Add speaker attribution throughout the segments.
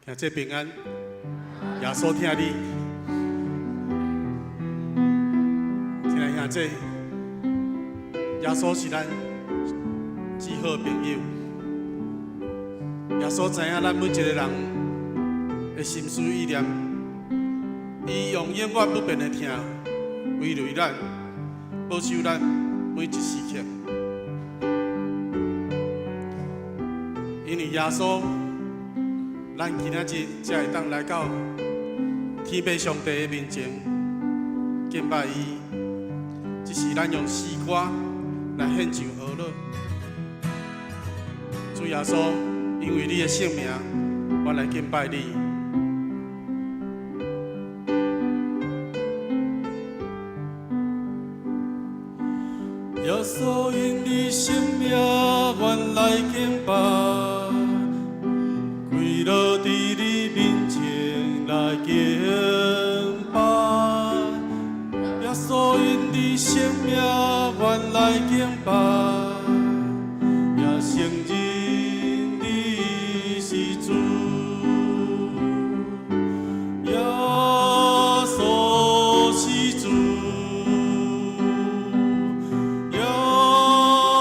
Speaker 1: 兄弟平安，耶穌疼你。親愛兄弟，耶穌是咱至好朋友。耶穌知影咱每一个人的心思意念，伊用永遠不變的疼慰慰咱，保守咱每一時刻。因為耶穌，咱今仔日才會當來到天父上帝的面前敬拜伊。這是咱用詩歌來獻上和樂。主耶穌，因為你的聖名，我來敬拜你。耶穌因你聖名，阮來敬拜，跪落佇你面前來敬拜。耶穌因你聖名，阮來敬拜，也承認你是主。耶穌是主，耶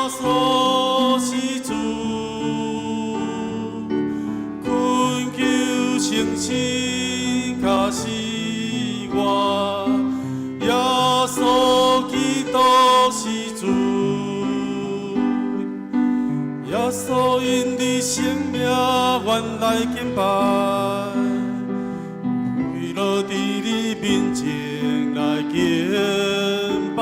Speaker 1: 穌是主，懇求聖神加持我，耶穌基督是主，耶穌因你聖名，阮來敬拜，跪落佇你面前來敬拜。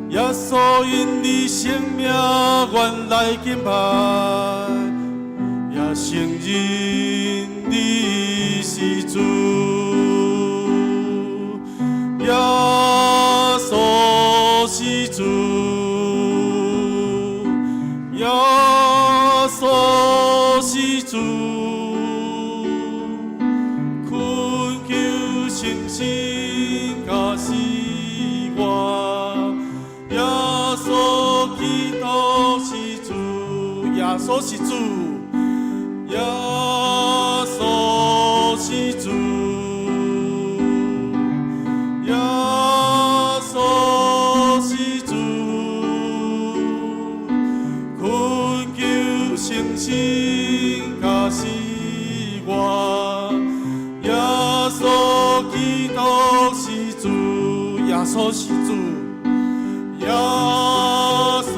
Speaker 1: 耶穌因你聖名，阮來敬拜，也承認你是主。耶穌是主，耶穌是主，懇求聖神加持我，耶穌基督是主，耶穌是主，耶穌是主，耶穌是主，懇求聖神加持我，耶穌基督是主，耶穌是主，耶穌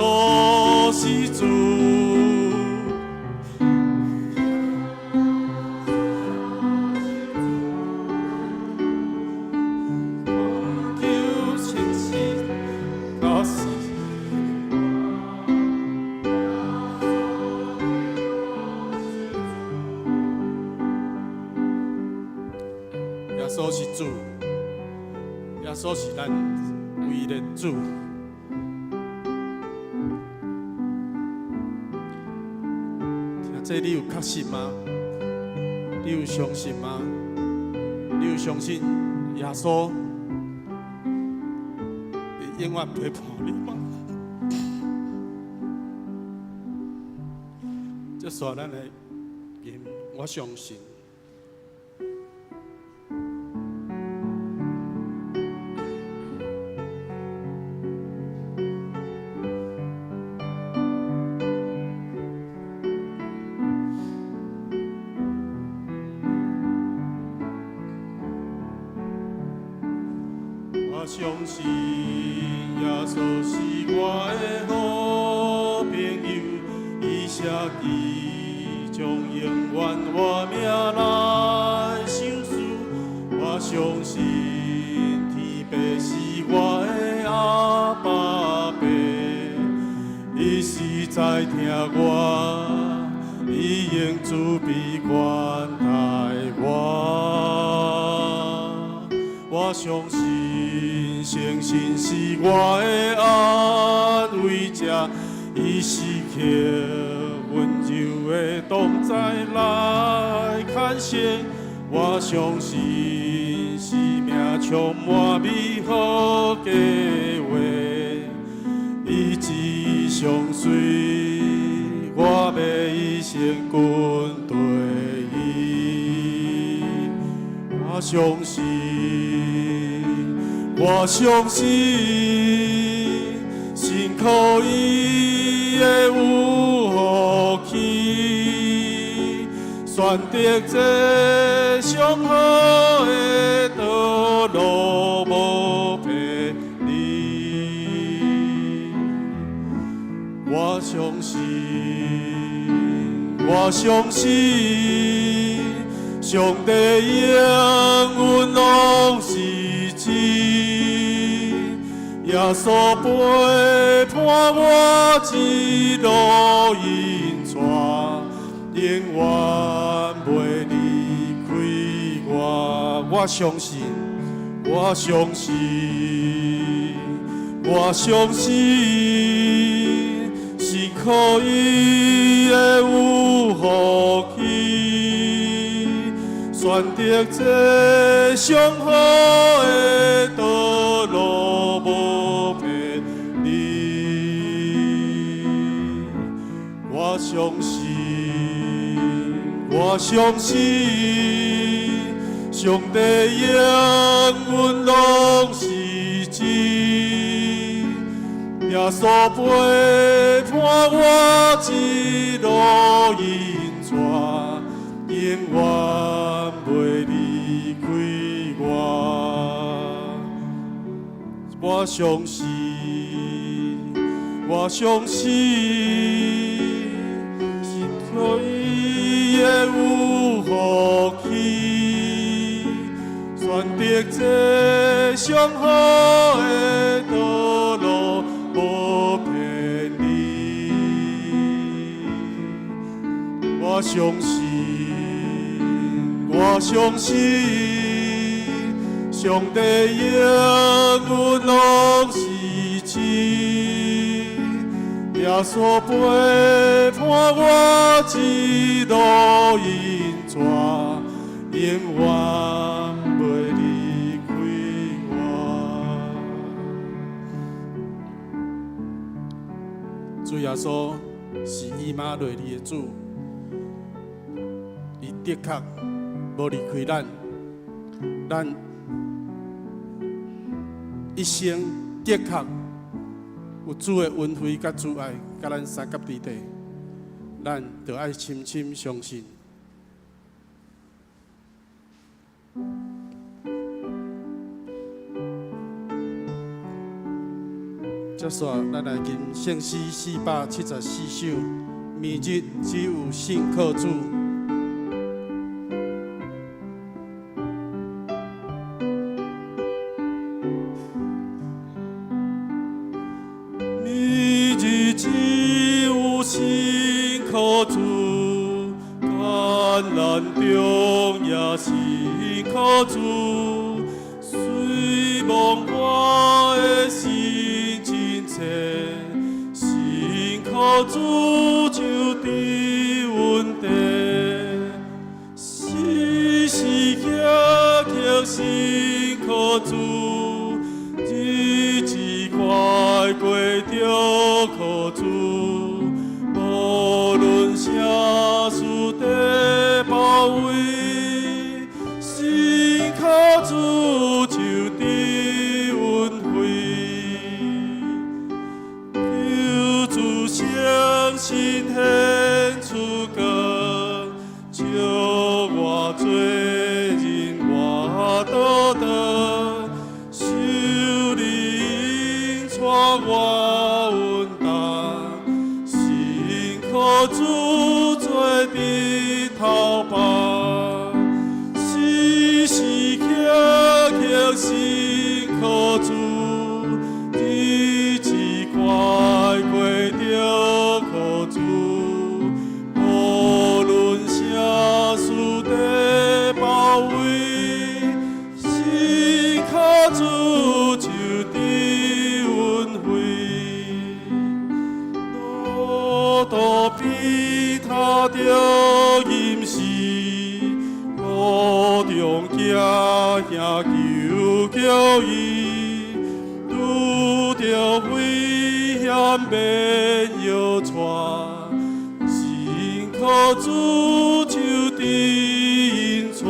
Speaker 1: 是主。懇求聖神加持。耶穌是主，耶穌是咱唯一的主。聽這你有確信嗎？你有相信嗎？你有相信耶穌會永遠陪伴你嗎？這煞咱來吟，我相信。我相信耶穌是我的好朋友，伊捨己將永遠活命來相事。我相信天父是我的阿爸父，伊實在疼我，伊用慈悲款待我。我相信聖神是我的安慰者，伊時刻溫柔的同在來牽線。我相信生命充滿美好計劃，伊一相隨，我欲一生跟隨伊。我相信，我相信，信靠伊會有福氣，選擇這上好的道路，無偏離。我相信，我相信，上帝應允攏是真。耶穌陪伴我一路引帶，永遠袂離開我。我相信，我相信，我相信，信靠伊會有福氣，選擇這上好的道路，無偏離。我相信，我相信，上帝應允攏是真。耶穌陪伴我一路引帶，永遠袂離開我。我相信，我相信，信靠伊會有福氣，選擇這上好的道路，無偏離。我相信，我相信，上帝應允攏是真。耶穌陪伴我一路引帶，永遠袂離開我。主耶穌是以馬內利的主，伊的確無離開咱，咱一生的確有主的恩惠佮慈愛，佮咱相佮佇底，咱就愛深深相信。接續，咱來吟聖詩474首，明日只有信靠主。明日只有信靠主，艱難中也信靠主，雖望我的心真切，信靠主就得穩定，時時刻刻信靠主，日子快過著靠主，無論啥事在包圍，信靠主就得恩惠，求主聖神顯出光，照我罪人我倒轉，求你引帶我穩當，信靠主做日頭幫，時時刻刻信靠主，日子快過著靠主，無論啥事在包圍，信靠主就得恩惠。路途比他著吟詩，路中行行求叫伊，拄著危險免搖掣，信靠主就得引帶，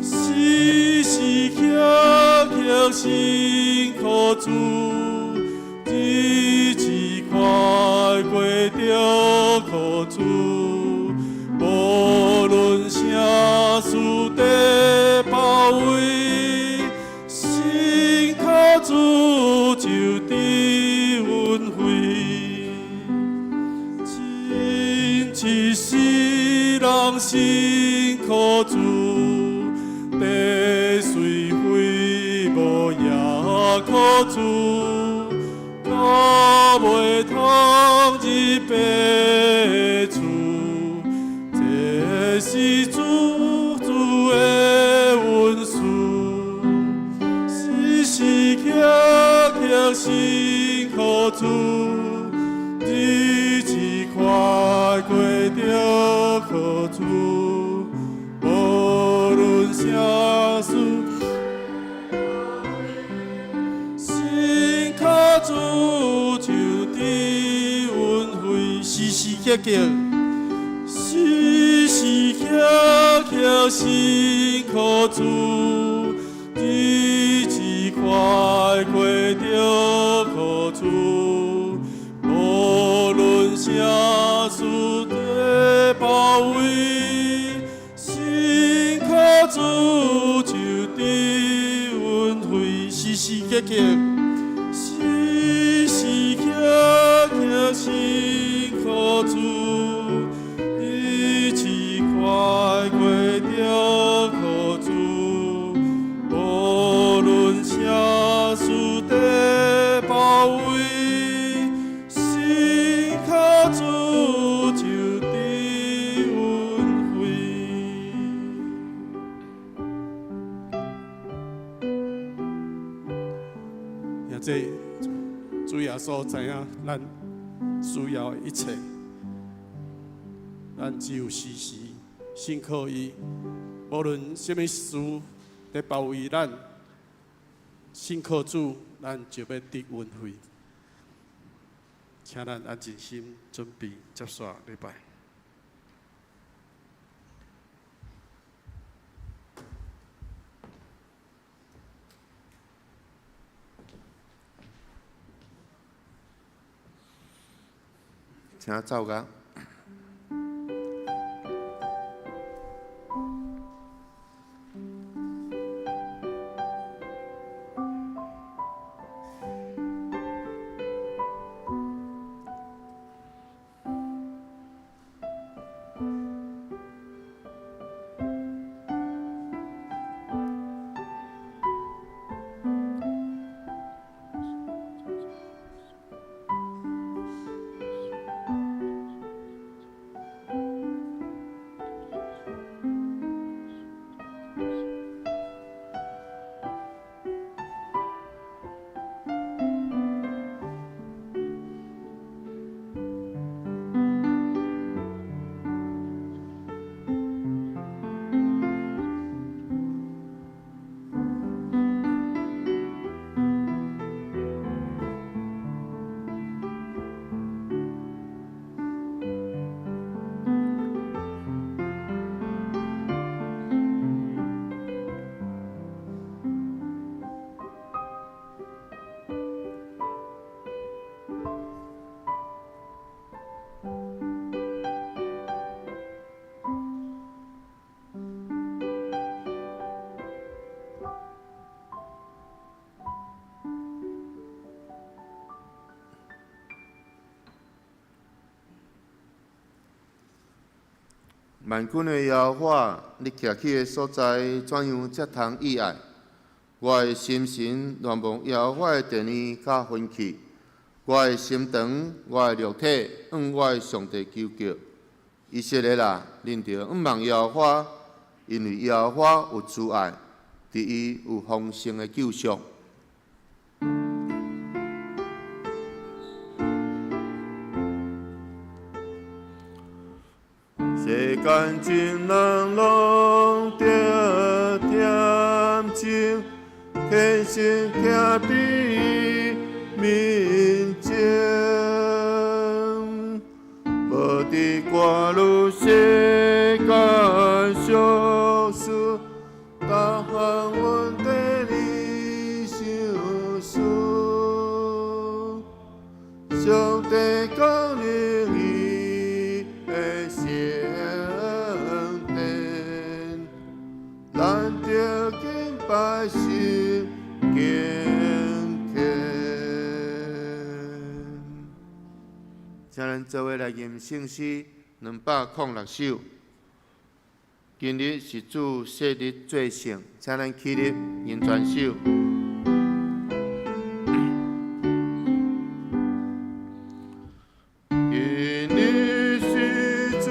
Speaker 1: 時信靠主，日子快过著靠主，無論啥事伫包圍，信靠主就得恩惠。真一世人信靠主，地隨飛無也靠主，到尾通入父厝，這是主主的恩賜，時時刻刻信靠主，日子快過著靠主，無論啥事，信靠主就得恩惠，時時刻刻，時時刻刻信靠主，日子快過著靠主，無論啥事伫包圍，信靠主就得恩惠，時時刻刻，時時刻刻信靠主，日子快過著靠主，無論啥事伫包圍，信靠主就得恩惠。兄弟，主耶穌知影咱需要的一切，咱只有時時信靠伊，無論啥物事佇包圍咱，信靠主，咱就欲得恩惠。請咱安靜心，準備接受禮拜。
Speaker 2: 請奏樂。萬軍的耶和華，你徛起的所在，怎樣才通意愛？我的心神戀慕耶和華的殿宇佮魂氣，我的心腸，我的肉體，向我的上帝求告。以色列啊，恁著仰望耶和華，因為耶和華有慈愛，佇伊有豐盛的救贖。世間眾人攏著恬靜，虔誠徛佇伊面前，無佇掛慮世間俗事，逐項問題你身做伙來吟聖詩206首。今日是主赦日做聖，請咱起立吟全首。今日是主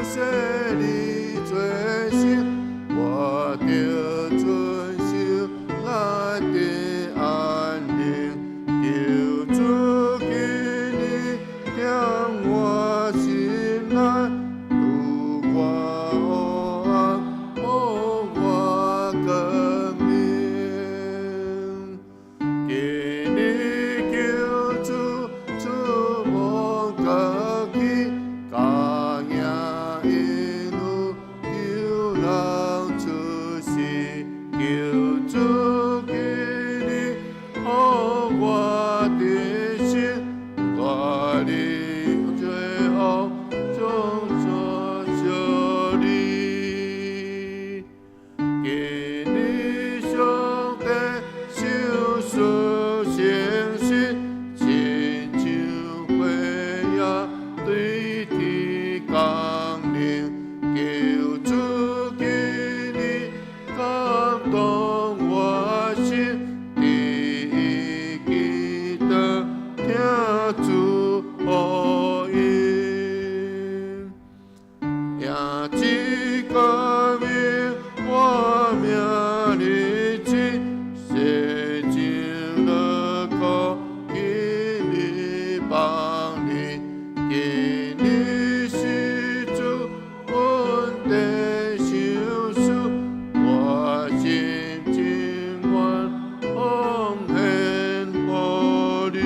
Speaker 2: 赦日做聖，我著遵守來得安寧。求主今日聽我心內，拄我黑暗，予我光明。今日求主賜福國去，加贏因有救人出世。求主今日予我得勝，我佇罪惡中做勝利。今日上帝賞賜誠實，親像火焰對天降臨。求主今日感動我心，佇伊基督聽主福音。迎這光明活命日子，洗淨樂苦，今日幫你。今日是主恩典賞賜，我心情願奉獻予你。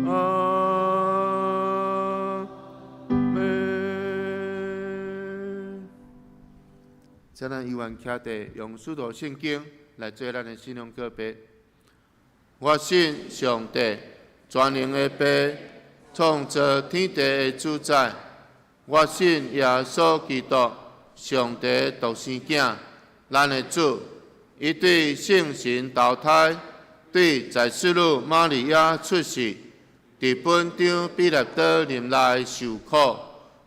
Speaker 2: 阿們。請咱依願徛地，用使徒信經來做咱的信仰告白。我信上帝，全能的父，創造天地的主宰。我信耶穌基督，上帝獨生囝，咱的主。伊對聖神投胎，對在使女瑪利亞出世，佇本張彼拉多任內受苦，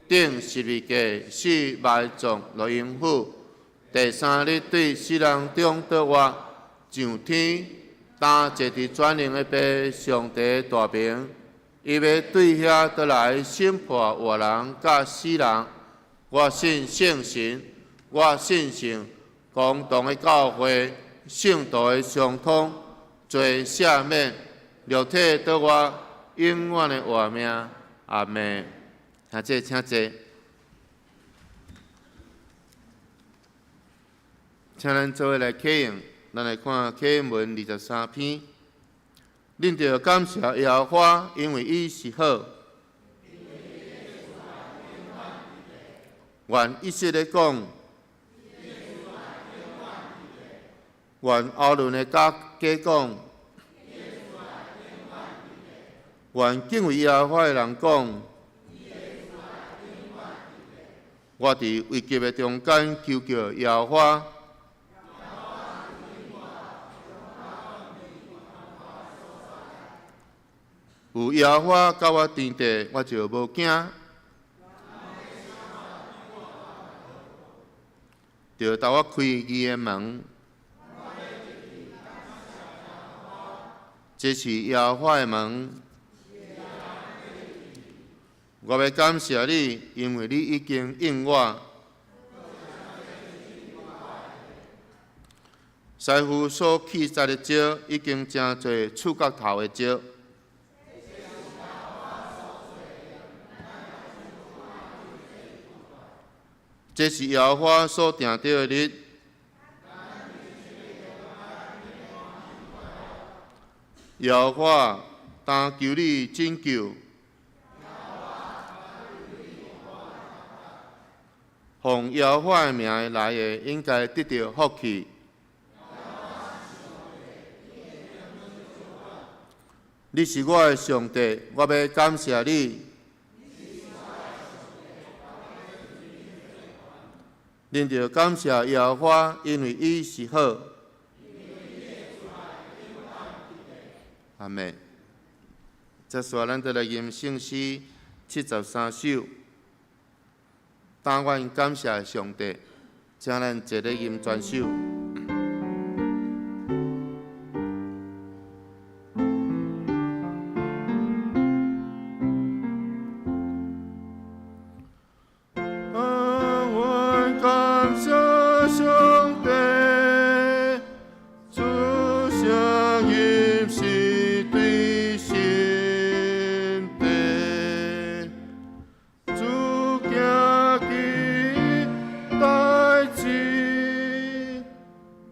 Speaker 2: 釘十字架死埋葬落陰府，第三日對死人中復活，上天，當坐佇全能的父上帝大爿，伊欲對遐倒來審判活人佮死人。我信聖神，我信聖公同的教會，聖徒的相通，罪赦免，肉體復活，永遠的活命。阿們。請坐，請坐。請咱做伙來啟用，咱來看啟應文23篇。恁著感謝耶和華，因為伊是好。願以色列講，願亞倫的家講，願敬畏耶和華的人講，我佇危急的中間求告耶和華。有耶和華佮我佇地，我就無驚。著替我開義的門，這是耶和華的門。我欲感謝你，因為你已經應我。師傅所棄絕的石，已經成做厝角頭的石。這是耶和華所定的日。耶和華，當求你拯救。奉耶和華的名來的，應該得著福氣。你是我的上帝，我欲感謝你。恁著感謝耶和華，因為伊是好。阿們。接下來，咱就來吟聖詩73首。但願感謝上帝，請咱齊來吟全首。但願感謝上帝，主聲音是對心底，主行奇代誌，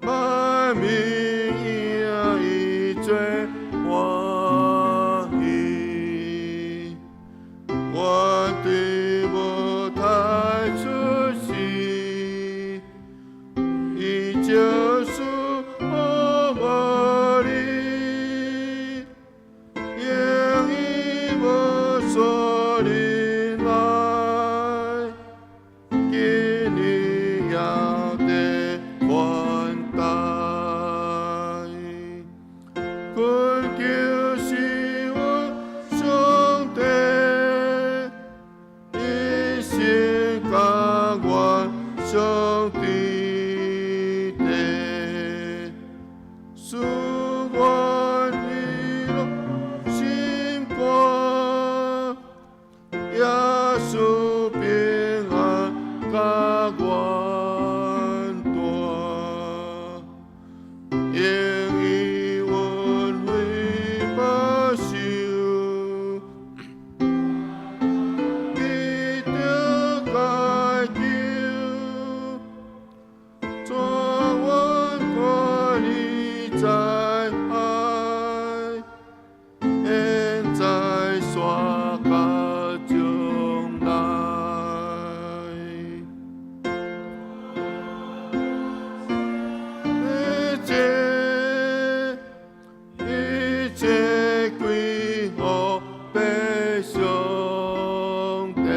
Speaker 2: 萬民因伊做歡喜，我對無太出世，伊就是予無你，用伊無所忍耐，今日也得款待。懇求是阮上帝，一心甘願相對的，賜阮喜樂心肝，耶穌平安佮阮住，用伊恩惠保守，得著解救，帶阮脫離災害，現在煞甲將來。一切一切歸予父上帝，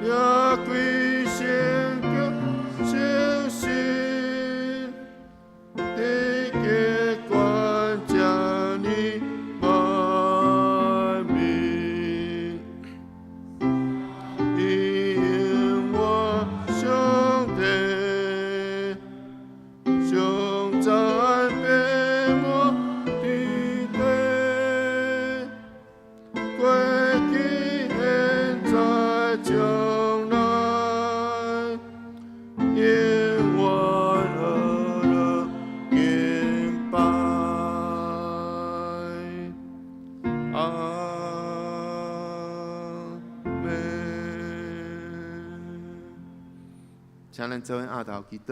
Speaker 2: 也歸聖潔聖神，直結關這呢萬民，伊永遠上帝，常在變我之地，過去現在將來，永遠和樂敬拜。阿們。請咱做伙徛頭祈禱。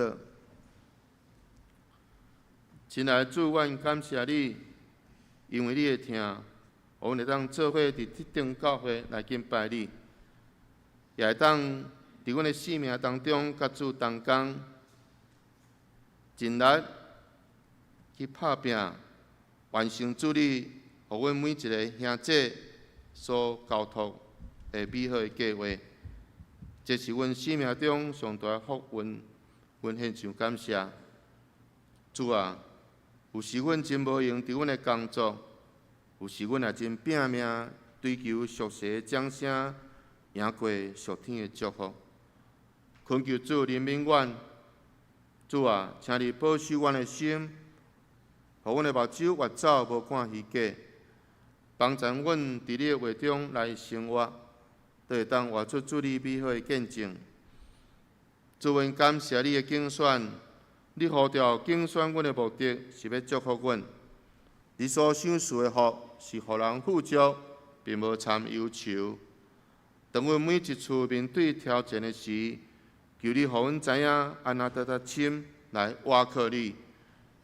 Speaker 2: 親愛的主，阮感謝你，因為你的疼，予阮會當做伙佇這間教會來敬拜你，也會當佇阮的生命當中佮主同工，盡力去拍拚，完成主你予阮每一个兄姐所交託的美好的計劃。這是阮生命中上大的福分，阮獻上感謝。主啊，有時阮真無閒佇阮的工作，有時阮也真拚命追求屬世的掌聲，贏過屬天的祝福。懇求主憐憫阮，主啊，請你保守阮的心，予阮的目睭越走無看虛假，幫助阮佇你的話中來生活，都會當活出主你美好的見證。主，阮感謝你的揀選，你呼召揀選阮的目的是欲祝福阮。你所賞賜的福是予人富足，並無摻憂愁。當阮每一次面對挑戰的時，求你予阮知影按怎閣較深來倚靠你。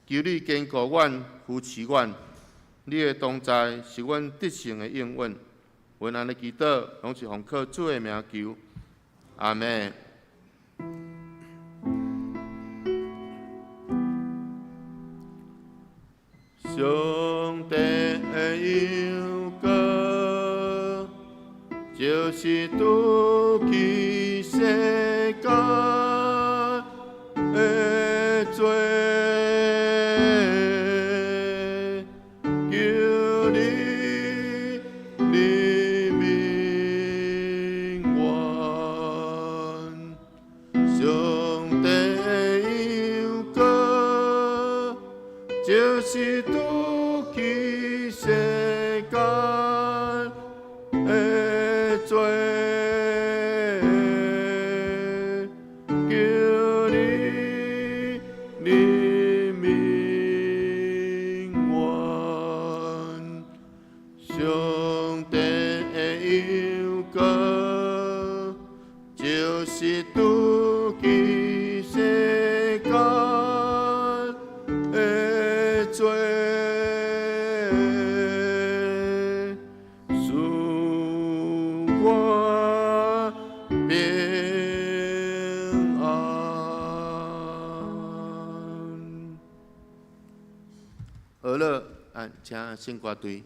Speaker 2: 求你堅固阮、扶持阮。你的同在是阮得勝的應允。阮按呢祈禱，攏是奉靠主的名求。阿們。上帝的羊羔，就是除去世間的罪，求你罪，求你憐憫阮，上帝的羊羔，就是除去世間的罪，賜我平安。好了，啊，請聖歌隊。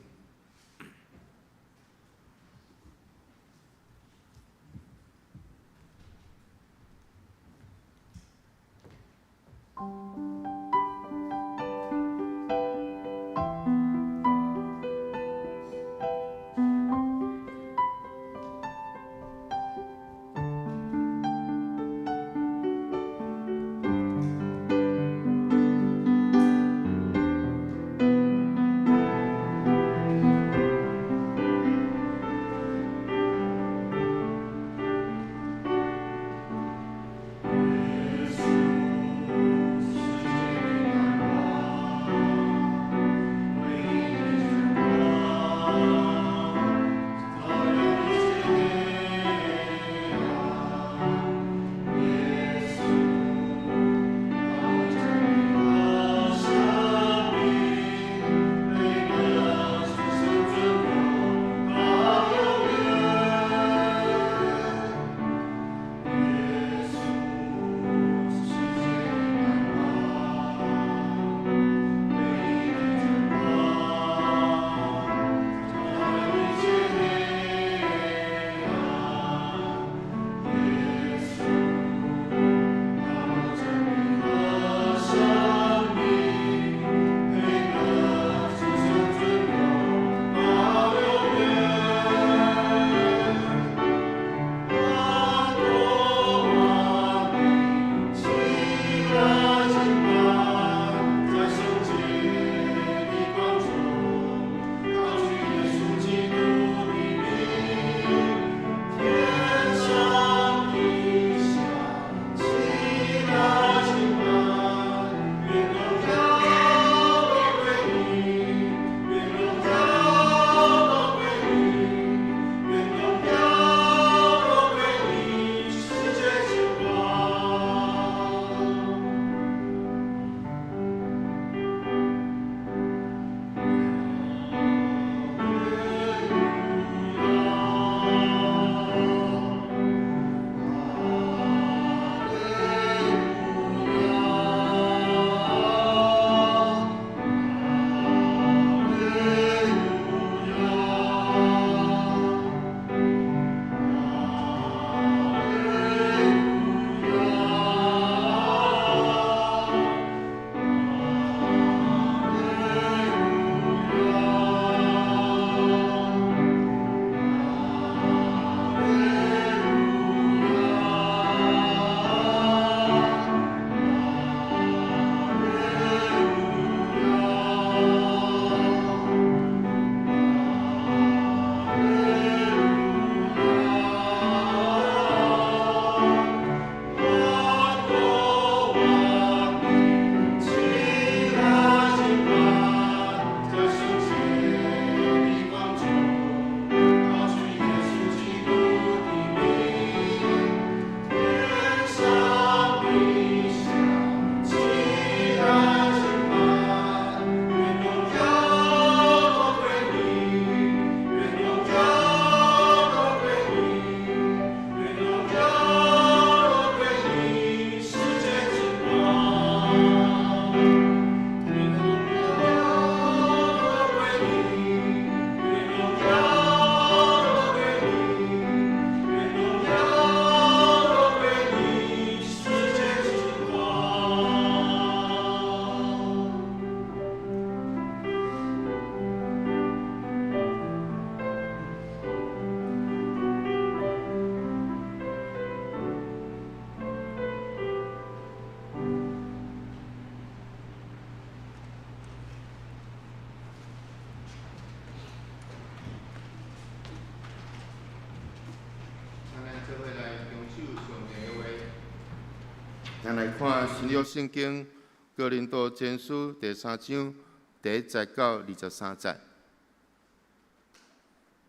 Speaker 2: 咱來看新約聖經哥林多前書第三章第一節到23節。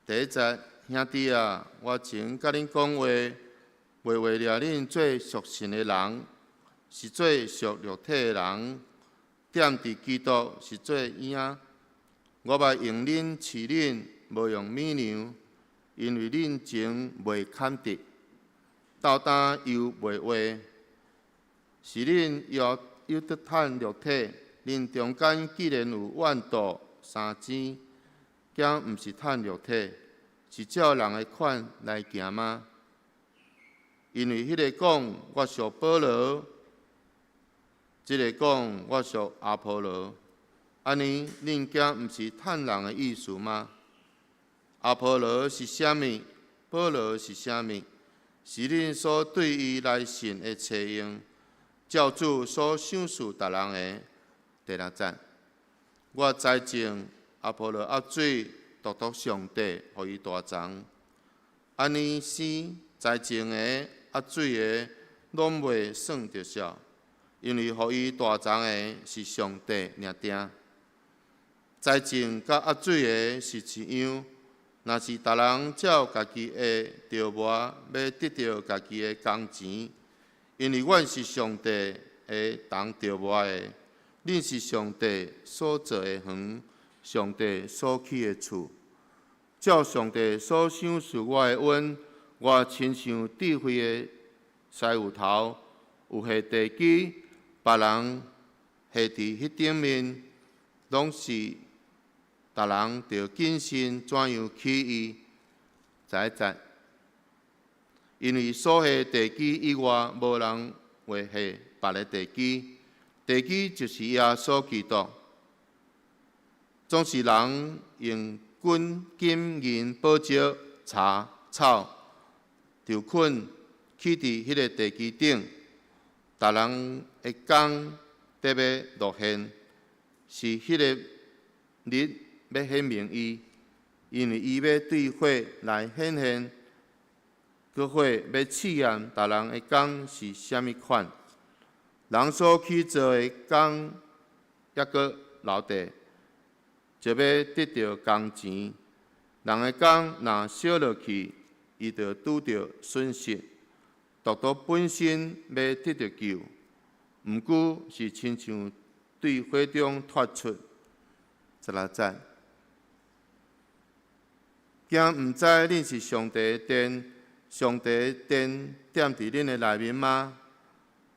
Speaker 2: 第一節，兄弟啊，我曾佮恁講話，袂話掠恁做屬神的人，是做屬肉體的人，踮佇基督是做嬰仔。我捌用奶飼恁，無用米糧，因為恁前袂堪得，到今猶袂活。是恁猶猶閣趁肉體，恁中間既然有怨妒相爭，敢毋是趁肉體，是照人的款來行嗎？因為彼個講我屬保羅，這個講我屬阿波羅，按呢，恁敢毋是趁人的意思嗎？阿波羅是啥物？保羅是啥物？是恁所對伊來信的冊用，照主所賞賜逐人的。第六節，我栽種，阿波羅挵水，獨獨上帝予伊大長。按呢生栽種的、挵水的，攏袂算著數，因為予伊大長的是上帝爾定。栽種佮挵水的是一樣，若是逐人照家己的著磨，欲得著家己的工錢，因為阮是上帝的同著磨的，恁是上帝所造的園，上帝所起的厝。照上帝所賞賜我的恩，我親像智慧的師傅頭，有下地基，別人下佇彼頂面，攏是逐人著謹慎怎樣起伊。十一節，因為所下地基以外，無人會下別个地基，地基就是耶穌基督。總是人用金、金銀、寶石、柴、草、稻捆起佇彼个地基頂，逐人的工得欲露現，是彼个日欲顯明伊，因為伊欲對火來顯現，閣火欲試驗逐人的工是啥物款。人所起做的工，猶閣留佇，就欲得著工錢。人的工若燒落去，伊就拄著損失，獨獨本身欲得著救，毋過是親像對火中脫出。16節，驚毋知恁是上帝的殿，上帝的殿踮佇恁的內面嗎？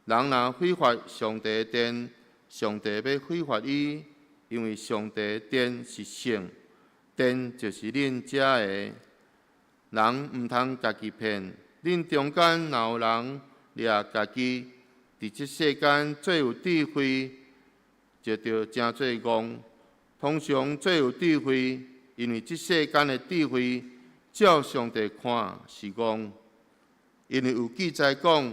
Speaker 2: 人若毀壞上帝的殿，上帝欲毀壞伊，因為上帝的殿是聖，殿就是恁遮的。人毋通家己騙，恁中間若有人掠家己佇這世間做有智慧，就著成做戇。通常做有智慧，因為這世間的智慧，照上帝看是戇。因為有記載講，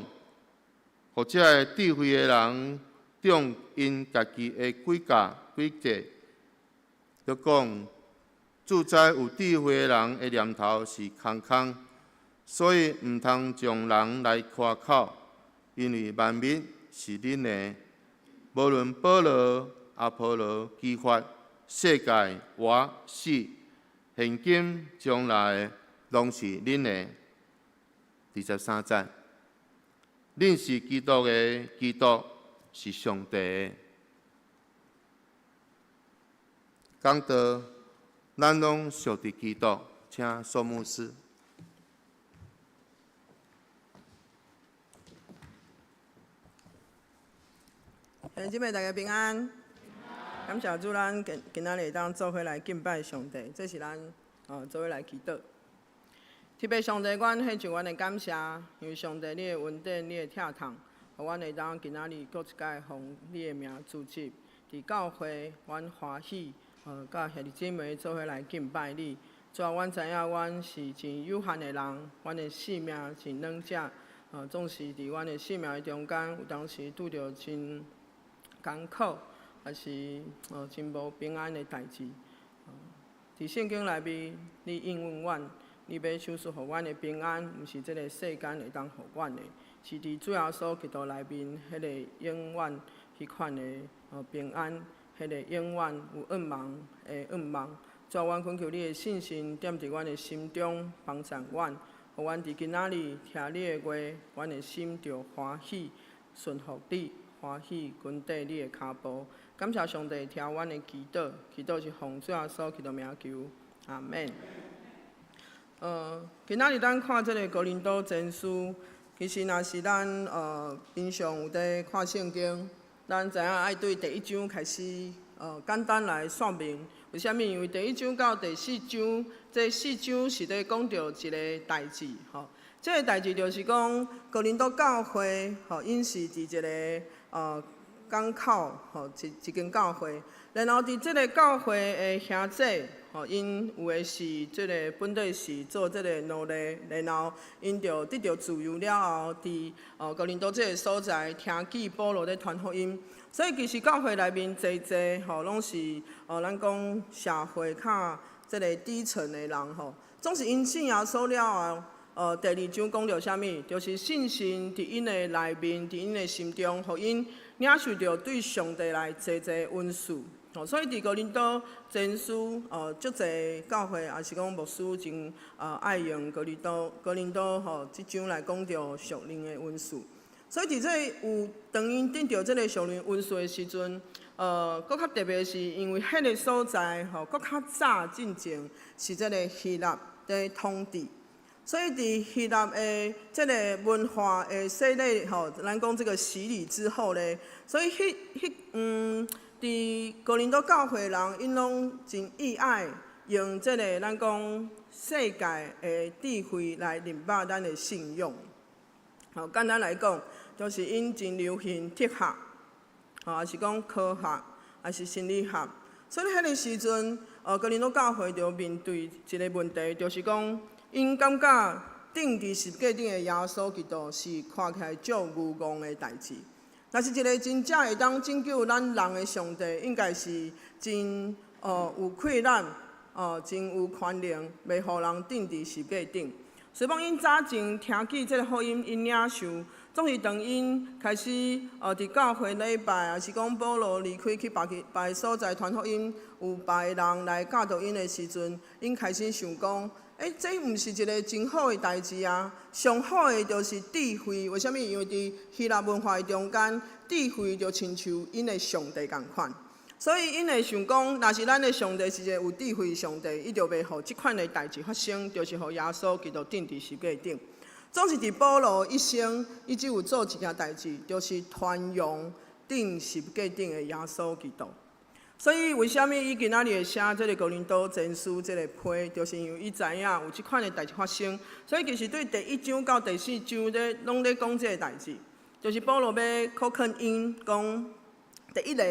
Speaker 2: 予這个智慧的人，中𪜶家己的詭計詭計，閣講，自知有智慧的人的念頭是空空，所以毋通將人來誇口，因為萬物是恁的，無論保羅、阿波羅、磯法、世界、活、死、現今、將來的，攏是恁的。23節，恁是基督的，基督是上帝的。講道，咱攏屬佇基督，請蘇牧師。
Speaker 3: 弟兄姊妹，大家平安。感謝主，咱今今仔日會當做伙來敬拜上帝，這是咱做伙來祈禱。天父上帝，阮獻上阮的感謝，因為上帝你的恩典、你的疼痛，予阮會當今仔日閣一擺奉你的名聚集佇教會，阮歡喜，佮兄弟姊妹做伙來敬拜你。主啊，阮知影阮是真有限的人，阮的性命真軟弱，總是佇阮的性命的中間，有當時拄著真艱苦，抑是真無平安的代誌。佇聖經內面，你應允阮，你欲賞賜予阮的平安，毋是這个世間會當予阮的，是佇主耶穌基督內面彼个永遠彼款的平安，彼个永遠有盼望的盼望。主啊，阮懇求你的聖神踮佇阮的心中幫贊阮，予阮佇今仔日聽你的話，阮的心就歡喜順服你，歡喜跟綴你的跤步。感謝上帝聽阮的祈禱，祈禱是奉主耶穌基督名求，阿們。今仔日咱看這个哥林多前書，其實若是咱平常有佇看聖經，咱知影愛對第一章開始簡單來說明。為啥物？因為第一章到第四章，這四章是咧講著一个代誌，吼。這个代誌就是講哥林多教會，吼，𪜶是佇一个港口，吼，一間教會。然後佇這个教會的兄弟，吼，𪜶有的是這个本底是做這个奴隸，然後𪜶就得著自由了後，佇哥林多這个所在聽見保羅咧傳福音。所以其實教會內面濟濟吼，攏是咱講社會較這个底層的人吼，總是𪜶信耶穌了後，第二章講著啥物？就是聖神佇𪜶的內面，佇𪜶的心中，予𪜶領受著對上帝來濟濟恩賜。哦，所以佇哥林多前書，足濟教會也是講牧師真愛用哥林多吼這章來講著屬靈的恩賜。所以佇這個有當𪜶得著這个屬靈恩賜的時陣，閣較特別是因為彼个所在吼，閣較早進前是這个希臘佇統治，所以佇希臘的這个文化的洗禮吼，咱講這个洗禮之後咧，所以佇哥林多教會人，𪜶攏真喜愛用這个咱講世界的智慧來認捌咱的信仰。吼，簡單來講，就是𪜶真流行哲學，吼，抑是講科學，抑是心理學。所以彼个時陣，哥林多教會就面對一个問題，就是講，𪜶感覺釘佇十架頂的耶穌基督是看起來足愚戇的代誌。若是一个真正會當拯救咱人的上帝，應該是真有氣力，真有權能，袂予人釘佇十架頂。所以講，𪜶早前聽見這个福音，𪜶領受，總是當𪜶開始佇教會禮拜，抑是講保羅離開去別去別个所在傳福音，有別个人來教導𪜶的時陣，𪜶開始想講：欸，這毋是一个真好的代誌啊！上好的就是智慧，為啥物？因為佇希臘文化的中間，智慧就親像𪜶的上帝仝款。所以𪜶會想講，若是咱的上帝是一个有智慧的上帝，伊就袂予這款的代誌發生，就是予耶穌基督釘佇十架頂。總是佇保羅一生，伊只有做一件代誌，就是傳揚釘十架頂的耶穌基督。所以為啥物伊今仔日會寫這个哥林多前書這个批，就是因為伊知影有這款的代誌發生。所以其實對第一章到第四章咧，攏咧講這个代誌，就是保羅欲考勸𪜶講第一个。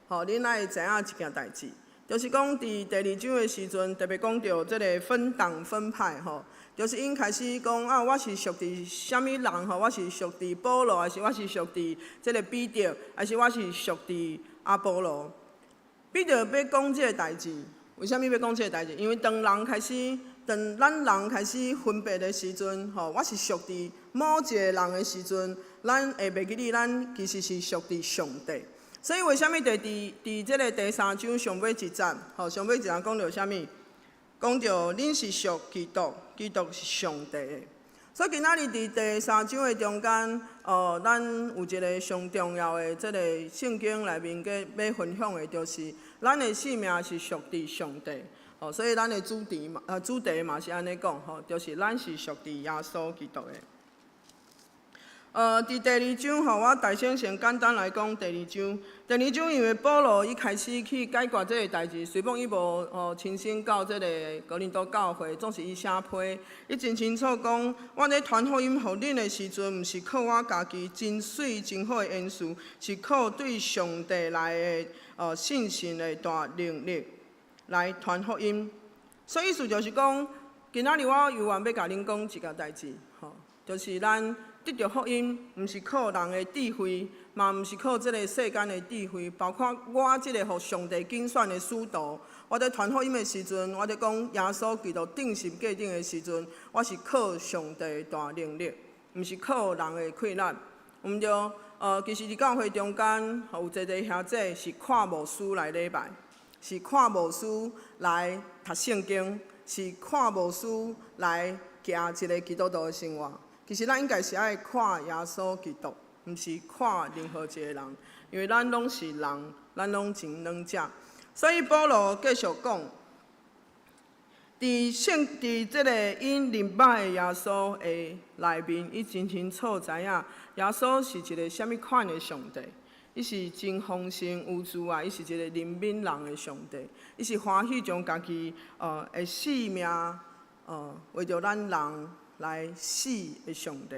Speaker 3: 吼，恁愛知影一件代誌，就是講佇第二章的時陣，特別講著這个分黨分派吼，就是𪜶開始講啊，我是屬佇啥物人吼，我是屬佇保羅，還是我是屬佇這个彼得，還是我是屬佇阿波羅？彼得欲講這个代誌，為啥物欲講這个代誌？因為當人開始，當咱人開始分別的時陣，吼，我是屬佇某一个人的時陣，咱會袂記得咱其實是屬佇上帝。所以為啥物佇這个第三章上尾一節，吼，上尾一節講著啥物？講著恁是屬基督，基督是上帝的。所以今仔日佇第三章的中間，咱有一个上重要的這个聖經內面，欲分享的，就是咱的性命是屬佇上帝。哦，所以咱的主題嘛是按呢講，吼，就是咱是屬佇耶穌基督的。佇第二章吼，我大先先簡單來講第二章。第二章因為保羅伊開始去解決這个代誌，雖罔伊無親身到這个哥林多教會，總是伊寫批，伊真清楚講，我咧傳福音予恁的時陣，毋是靠我家己真媠真好的言辭，是靠對上帝來的信心的大能力來傳福音。所以意思就是講，今仔日我猶原欲共恁講一個代誌，吼，就是咱得著福音，毋是靠人的智慧，嘛毋是靠這个世間的智慧，包括我這个予上帝揀選的使徒，我佇傳福音的時陣，我佇講耶穌基督釘十架頂的時陣，我是靠上帝的大能力，毋是靠人的氣力。毋對，其實佇教會中間，有濟濟兄弟是看牧師來禮拜，是看牧師來讀聖經，是看牧師來行一个基督徒的生活。其實咱應該是愛看耶穌基督，毋是看任何一个人，因為咱攏是人，咱攏真軟弱。所以保羅繼續講，佇這个𪜶認捌的耶穌的內面，伊真清楚知影耶穌是一个啥物款的上帝。伊是真豐盛有慈愛，伊是一个憐憫人的上帝。伊是歡喜將家己的性命為著咱人來死的上帝。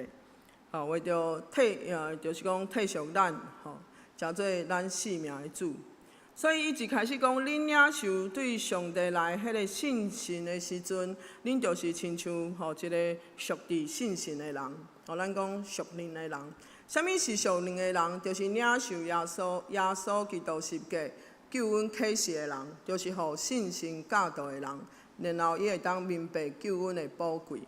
Speaker 3: 為著替就是講替贖咱，吼，成做咱性命的主。所以伊一開始講，恁領受對上帝來彼个信心的時陣，恁就是親像吼一个屬佇信心的人，吼，咱講屬靈的人。啥物是屬靈的人？就是領受耶穌基督十架救恩啟示的人，就是予信心教導的人，然後伊會當明白救恩的寶貴。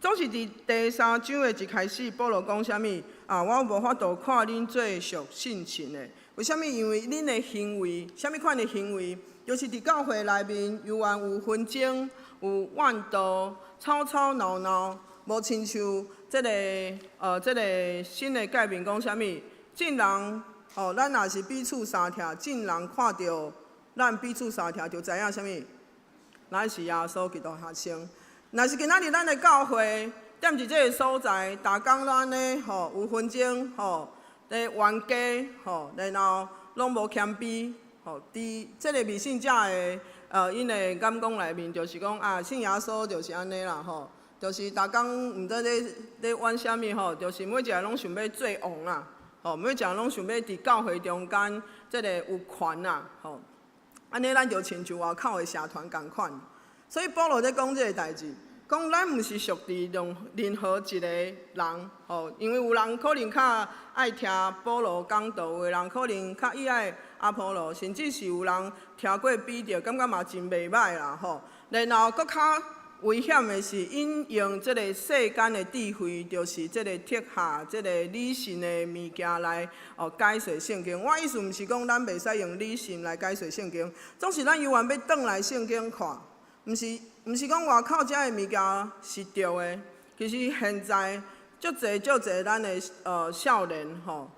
Speaker 3: 總是佇第三章的一開始，保羅講啥物？啊，我無法度看恁做屬信心的。為啥物？因為恁的行為，啥物款的行為？就是佇教會內面，猶原有紛爭、有怨妒、吵吵鬧鬧，無親像這个新的誡命講啥物？眾人吼，咱若是彼此相疼，眾人看著咱彼此相疼，就知影啥物？咱是耶穌基督學生。若是今仔日咱的教會踮佇這个所在，逐工攏按呢吼，有紛爭吼，咧冤家吼，然後攏無謙卑吼，佇這个未信者的𪜶的眼光內面，就是講啊，信耶穌就是按呢啦吼，就是逐工毋知咧冤啥物吼，就是每一个攏想欲做王啊，吼，每一个攏想欲佇教會中間這个有權啊，吼，按呢咱就親像外口的社團仝款。所以保羅咧講這个代誌，講咱毋是屬佇任何一个人，吼，因為有人可能較愛聽保羅講道，有的人可能較喜愛阿波羅，甚至是有人聽過彼得，感覺嘛真袂䆀啦，吼。然後閣較危險的是，𪜶用這个世間的智慧，就是這个哲學、這个理性的物件來解釋聖經。我意思毋是講咱袂使用理性來解釋聖經，總是咱猶原欲轉來聖經看。毋是講外口遮的物件是對的，其實現在足濟足濟咱的少年吼，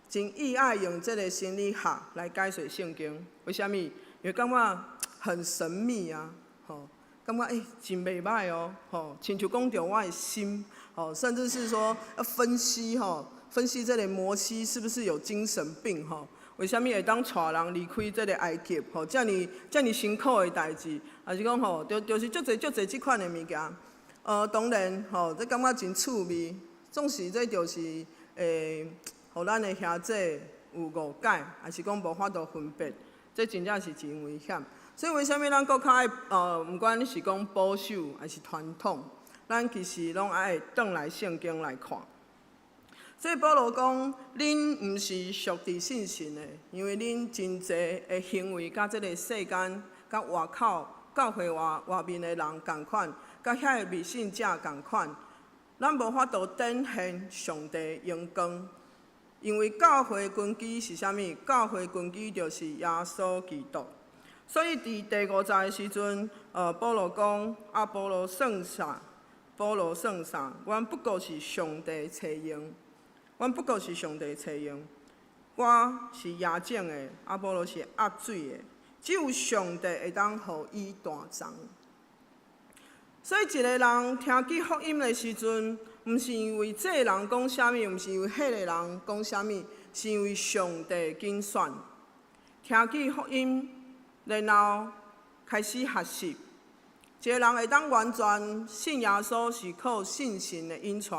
Speaker 3: 真喜愛用這個心理學來解釋聖經。為啥物？因為感覺很神秘啊，吼，感覺真袂䆀哦，吼，親像講著我的心，吼，甚至是說要分析吼，分析這個摩西是不是有精神病吼？為啥物會當帶人離開這个埃及？吼，遮爾遮爾辛苦的代誌，抑是講吼，就是足濟足濟這款的物件。當然吼，這感覺真趣味。總是這就是予咱的兄弟有誤解，抑是講無法度分別，這真正是真危險。所以為啥物咱閣較愛毋管是講保守抑是傳統，咱其實攏愛轉來聖經來看。所以保羅講，恁毋是屬佇信心的，因為恁真濟的行為，佮這个世間、佮外口教會外面的人仝款，佮遐个未信者仝款，咱無法度展現上帝榮光。因為教會根基是啥物？教會根基就是耶穌基督。所以佇第五節的時陣，保羅講：阿波羅算啥？保羅算啥？阮不過是上帝差用。阮不過是上帝差用，我是夯種的，阿波羅是壓水的，只有上帝會當予伊大長。所以一個人聽見福音的時陣，毋是因為這个人講啥物，毋是因為彼个人講啥物，是因為上帝揀選。聽見福音，然後開始學習。一個人會當完全信耶穌，是靠信心的引帶。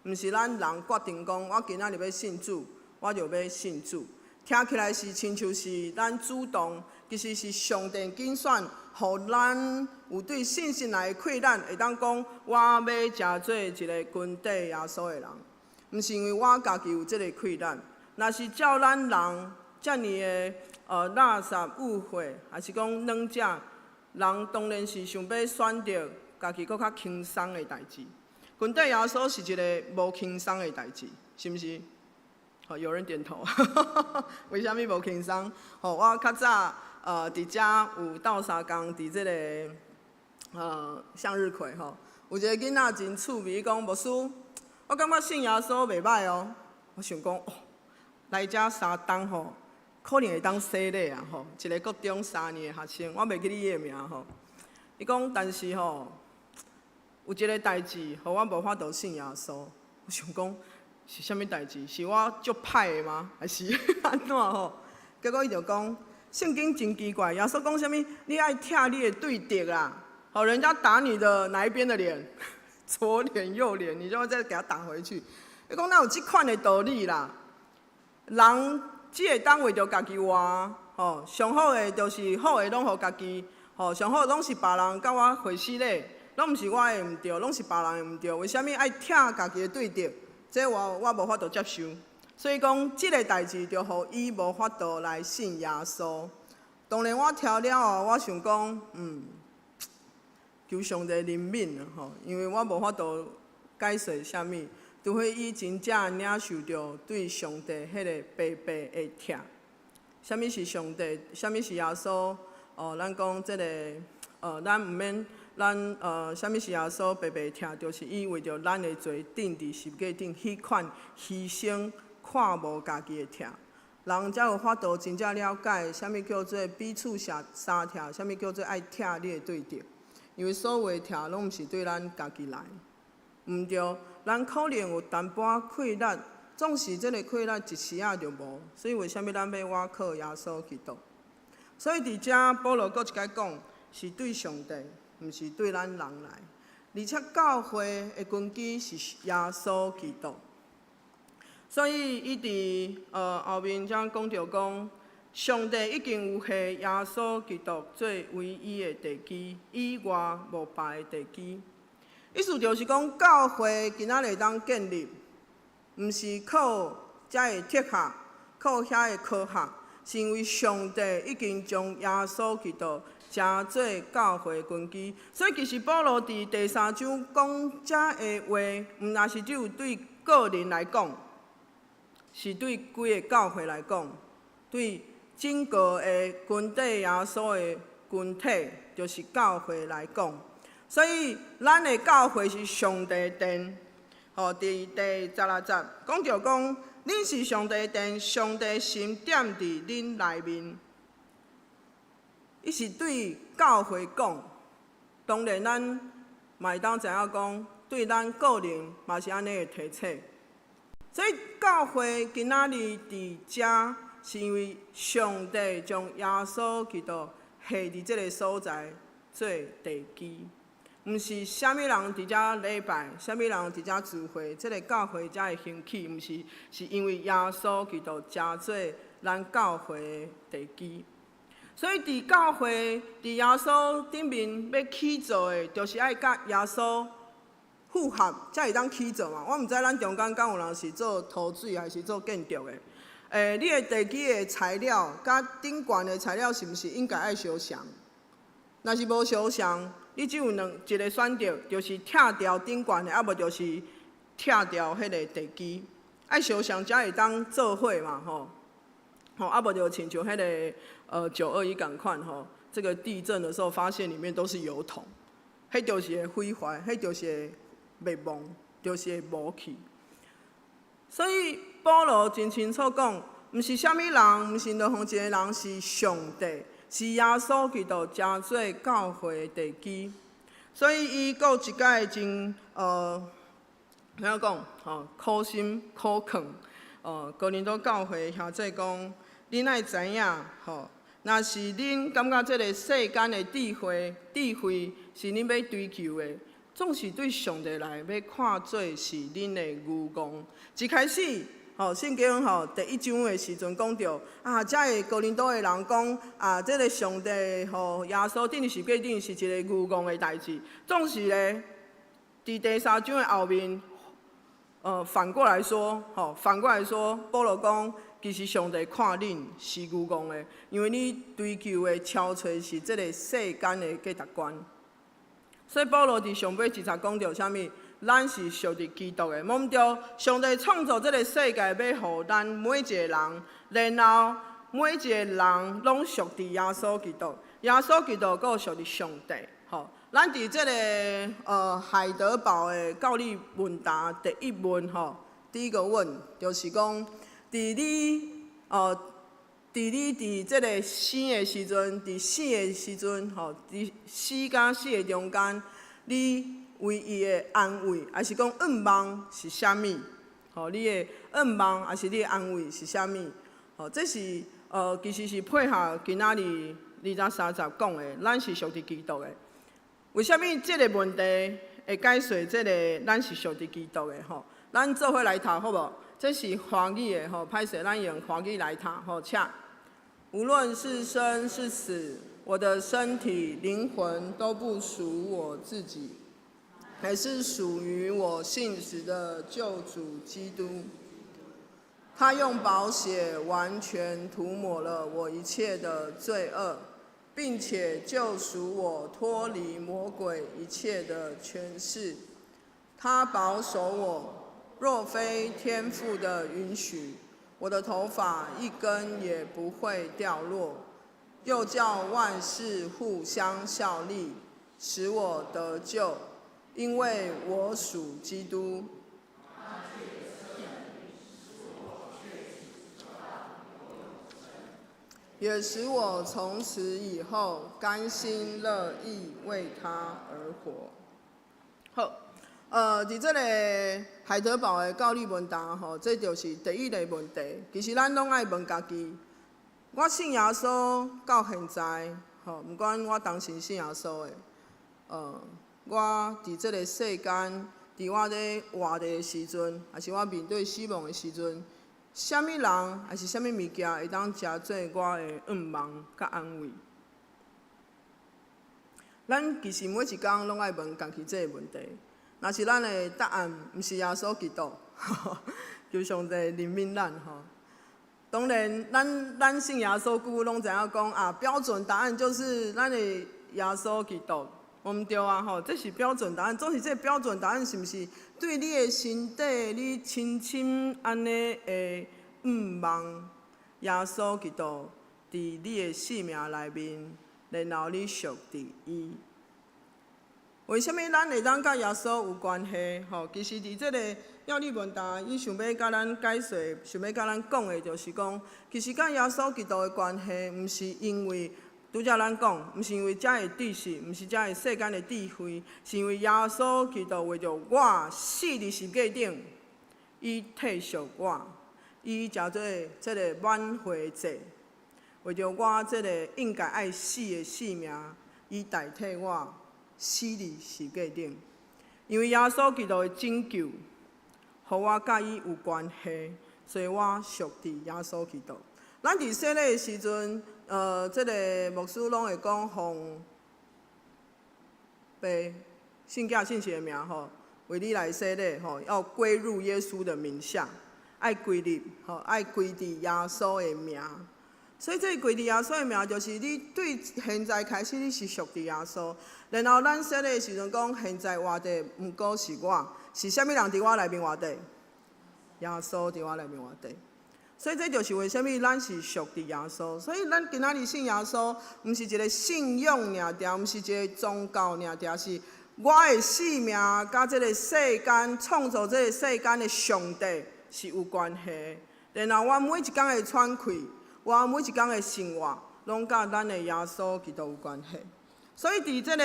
Speaker 3: 毋是咱人決定講，我今仔日欲信主，我就欲信主。聽起來是親像是咱主動，其實是上帝揀選，予咱有對信心來的氣力，會當講我欲成做一個跟綴耶穌的人。毋是因為我家己有這个氣力，若是照咱人遮爾的垃圾誤會，還是講軟者，人當然是想欲選擇家己閣較輕鬆的代誌。群體耶穌是一个無輕鬆的代誌，是毋是？好，有人點頭。為啥物無輕鬆？吼，我較早佇遮有鬥相共佇這个向日葵吼，有一个囡仔真趣味，伊講牧師，我感覺信耶穌袂䆀哦。我想講，哦，來遮三冬吼，可能會當洗禮啊吼。一个國中三年的學生，我袂記得伊的名吼。伊講，但是吼，有一个代誌，予我無法度信耶穌。我想講，是啥物代誌？是我足歹的嗎？還是按怎吼？結果伊就講，聖經真奇怪，耶穌講啥物？你愛疼你的對敵啦。好，人家打你的哪一邊的臉？左臉右臉，你就會再給他打回去。伊講哪有這款的道理啦？人只會當為著家己活，吼，上好的就是好的攏予家己，吼，上好攏是別人共我回死咧，攏毋是我的毋對，攏是別人的毋對。為啥物愛疼家己的對敵？這我無法度接受。所以講，這个代誌就予伊無法度來信耶穌。當然我聽了後，我想講，求上帝憐憫啊！吼，因為我無法度解釋啥物，除非伊真正領受著對上帝彼个白白的疼。啥物是上帝？啥物是耶穌？哦，咱講這个，咱毋免，咱啥物是耶穌白白疼？就是伊為著咱的罪釘佇十架頂，彼款犧牲看無家己的疼。人才有法度真正了解啥物叫做彼此相相疼，啥物叫做愛疼你的對敵。因為所有的疼攏毋是對咱家己來，毋對，咱可能有淡薄仔氣力，總是這个氣力一時仔就無。所以為啥物咱欲倚靠耶穌基督？所以佇遮保羅閣一擺講，是對上帝，毋是對咱人來。而且教會的根基是耶穌基督。所以伊佇後面才講著講，上帝已經有下耶穌基督做唯一的地基，以外無別的地基。意思就是講，教會今仔日會當建立，毋是靠遮的哲學，靠遐的科學，是因為上帝已經將耶穌基督成做教會根基。所以其實保羅佇第三章講遮的話，毋若是只有對個人來講，是對規个教會來講，對整個的群體耶穌的群體，就是教會來講。所以，咱的教會是上帝的殿。吼，佇第16節講著講，恁是上帝的殿，上帝神踮佇恁內面。伊是對教會講，當然咱嘛會當知影講，對咱個人嘛是按呢的提醒。所以教會今仔日佇遮，是因為上帝將耶穌基督下佇這个所在做地基，毋是啥物人佇遮禮拜，啥物人佇遮聚會，這个教會才會興起，毋是，是因為耶穌基督成做咱教會的地基。所以佇教會，佇耶穌頂面欲起造的，就是愛佮耶穌符合，才會當起造嘛。我毋知咱中間敢有人是做土水還是做建築的？你的地基的材料，佮頂懸的材料是毋是應該愛相像？若是無相像，你只有兩一个選擇，就是拆掉頂懸的，啊無就是拆掉彼个地基。愛相像才會當做伙嘛，吼。吼，啊無就親像彼个921仝款吼，這個地震的時候發現裡面都是油桶，彼就是會毀壞，彼就是會滅亡，就是會無去。所以保羅真清楚講，毋是啥物人，毋是任何一个人，是上帝，是耶穌基督成做教會的地基。所以伊閣一擺真按怎講吼，苦心苦勸，哥林多教會兄弟講，恁愛知影吼，若是恁感覺這个世間的智慧，智慧是恁欲追求的，總是對上帝來欲看做是恁的愚戇。一開始，吼，聖經吼第一章的時陣講著，啊，遮个哥林多的人講，啊，這个上帝吼耶穌釘十字架頂是一个愚戇的代誌。總是咧，佇第三章的後面，反過來說，吼，反過來說，保羅講，其實上帝看恁是愚戇的，因為你追求的超出是這个世間的價值觀。所以保羅佇上尾一節講著啥物？咱是屬佇基督的，無毋對。上帝創造這个世界，欲予咱每一个人，然後每一個人攏屬佇耶穌基督，耶穌基督閣屬佇上帝。吼，咱佇這个海德堡的教理問答第一問吼，第一個問就是講，佇你佇這个生的時陣，佇死的時陣，吼，佇死佮死的中間，你唯一的安慰，抑是講願望是啥物？吼，你的願望抑是你的安慰是啥物？吼，這是其實是配合今仔日二十三節講的，咱是屬佇基督的。為啥物這个問題會解說這个咱是屬佇基督的？吼，咱做伙來讀好無？這是華語的吼，歹勢，咱用華語來讀吼，請。無論是生是死，我的身體、靈魂都不屬我自己，乃是屬於我信實的救主基督。他用寶血完全塗抹了我一切的罪惡，並且救贖我脫離魔鬼一切的權勢。他保守我，若非天父的允許，我的頭髮一根也不會掉落。又叫萬事互相效力，使我得救，因為我屬基督。也使我從此以後甘心樂意為他而活。好，佇這个海德堡的教理問答吼，這就是第一个問題。其實咱攏愛問家己：我信耶穌到現在，吼，毋管我當時信耶穌的，我佇這个世間，佇我咧活著的時陣，抑是我面對死亡的時陣，啥物人，抑是啥物物件，會當成做我的願望佮安慰？咱其實每一工攏愛問家己這个問題。若是咱的答案毋是耶穌基督，求上帝憐憫咱吼。當然，咱信耶穌久，攏知影講啊，標準答案就是咱的耶穌基督，毋對啊吼，這是標準答案。總是這個標準答案是毋是對你的身體，你深深按呢的向望耶穌基督佇你的生命內面，然後你屬佇伊。為啥物咱會當佮耶穌有關係？吼，其實佇這个要理問答，伊想欲佮咱解說，想欲佮咱講的，就是講，其實佮耶穌基督的關係，毋是因為拄才咱講，毋是因為遮的知識，毋是遮的世間的智慧，是因為耶穌基督為著我死佇十架頂，伊替贖我，伊成做這个挽回祭，為著我這个應該愛死的性命，伊代替我死佇十架頂。因為耶穌基督的拯救，予我佮伊有關係，所以我屬佇耶穌基督。咱佇洗禮的時陣，這个牧師攏會講奉父、聖子、聖神的名吼，為你來洗禮吼，要歸入耶穌的名下，愛歸入吼，愛歸佇耶穌的名。所以這個歸佇耶穌的名，就是你對現在開始你是屬佇耶穌。然後咱洗禮的時陣講，現在活著毋閣是我，是啥物人佇我內面活著？耶穌佇我內面活著。所以這就是為啥物咱是屬佇耶穌。所以咱今仔日信耶穌，毋是一个信仰爾爾，毋是一个宗教爾爾，是我的性命佮這个世間創造這个世間的上帝是有關係。然後我每一工的喘氣，我每一工的生活，攏佮咱的耶穌基督有關係。所以佇這个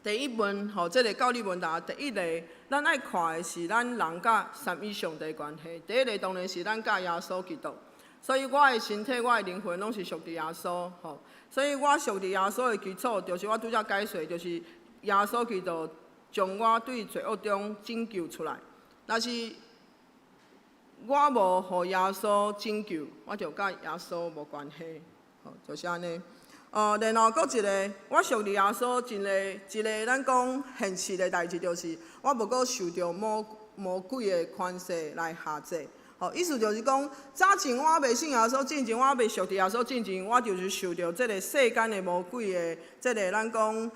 Speaker 3: 第一問，吼，這个教理問答第一个，咱愛看的是咱人佮三一上帝關係。第一个當然是咱佮耶穌基督。所以我的身體、我的靈魂攏是屬佇耶穌，吼。所以我屬佇耶穌的基礎，就是我拄才解說，就是耶穌基督將我對罪惡中拯救出來。若是我無予耶穌拯救，我就佮耶穌無關係，吼，就是按呢。然後閣一个，我屬佇耶穌真个一个，咱講現實的代誌就是，我無閣受著魔鬼的權勢來轄制，吼，意思就是講，早前我未信耶穌進前，我未屬佇耶穌進前，我就是受著這个世間的魔鬼的這个咱講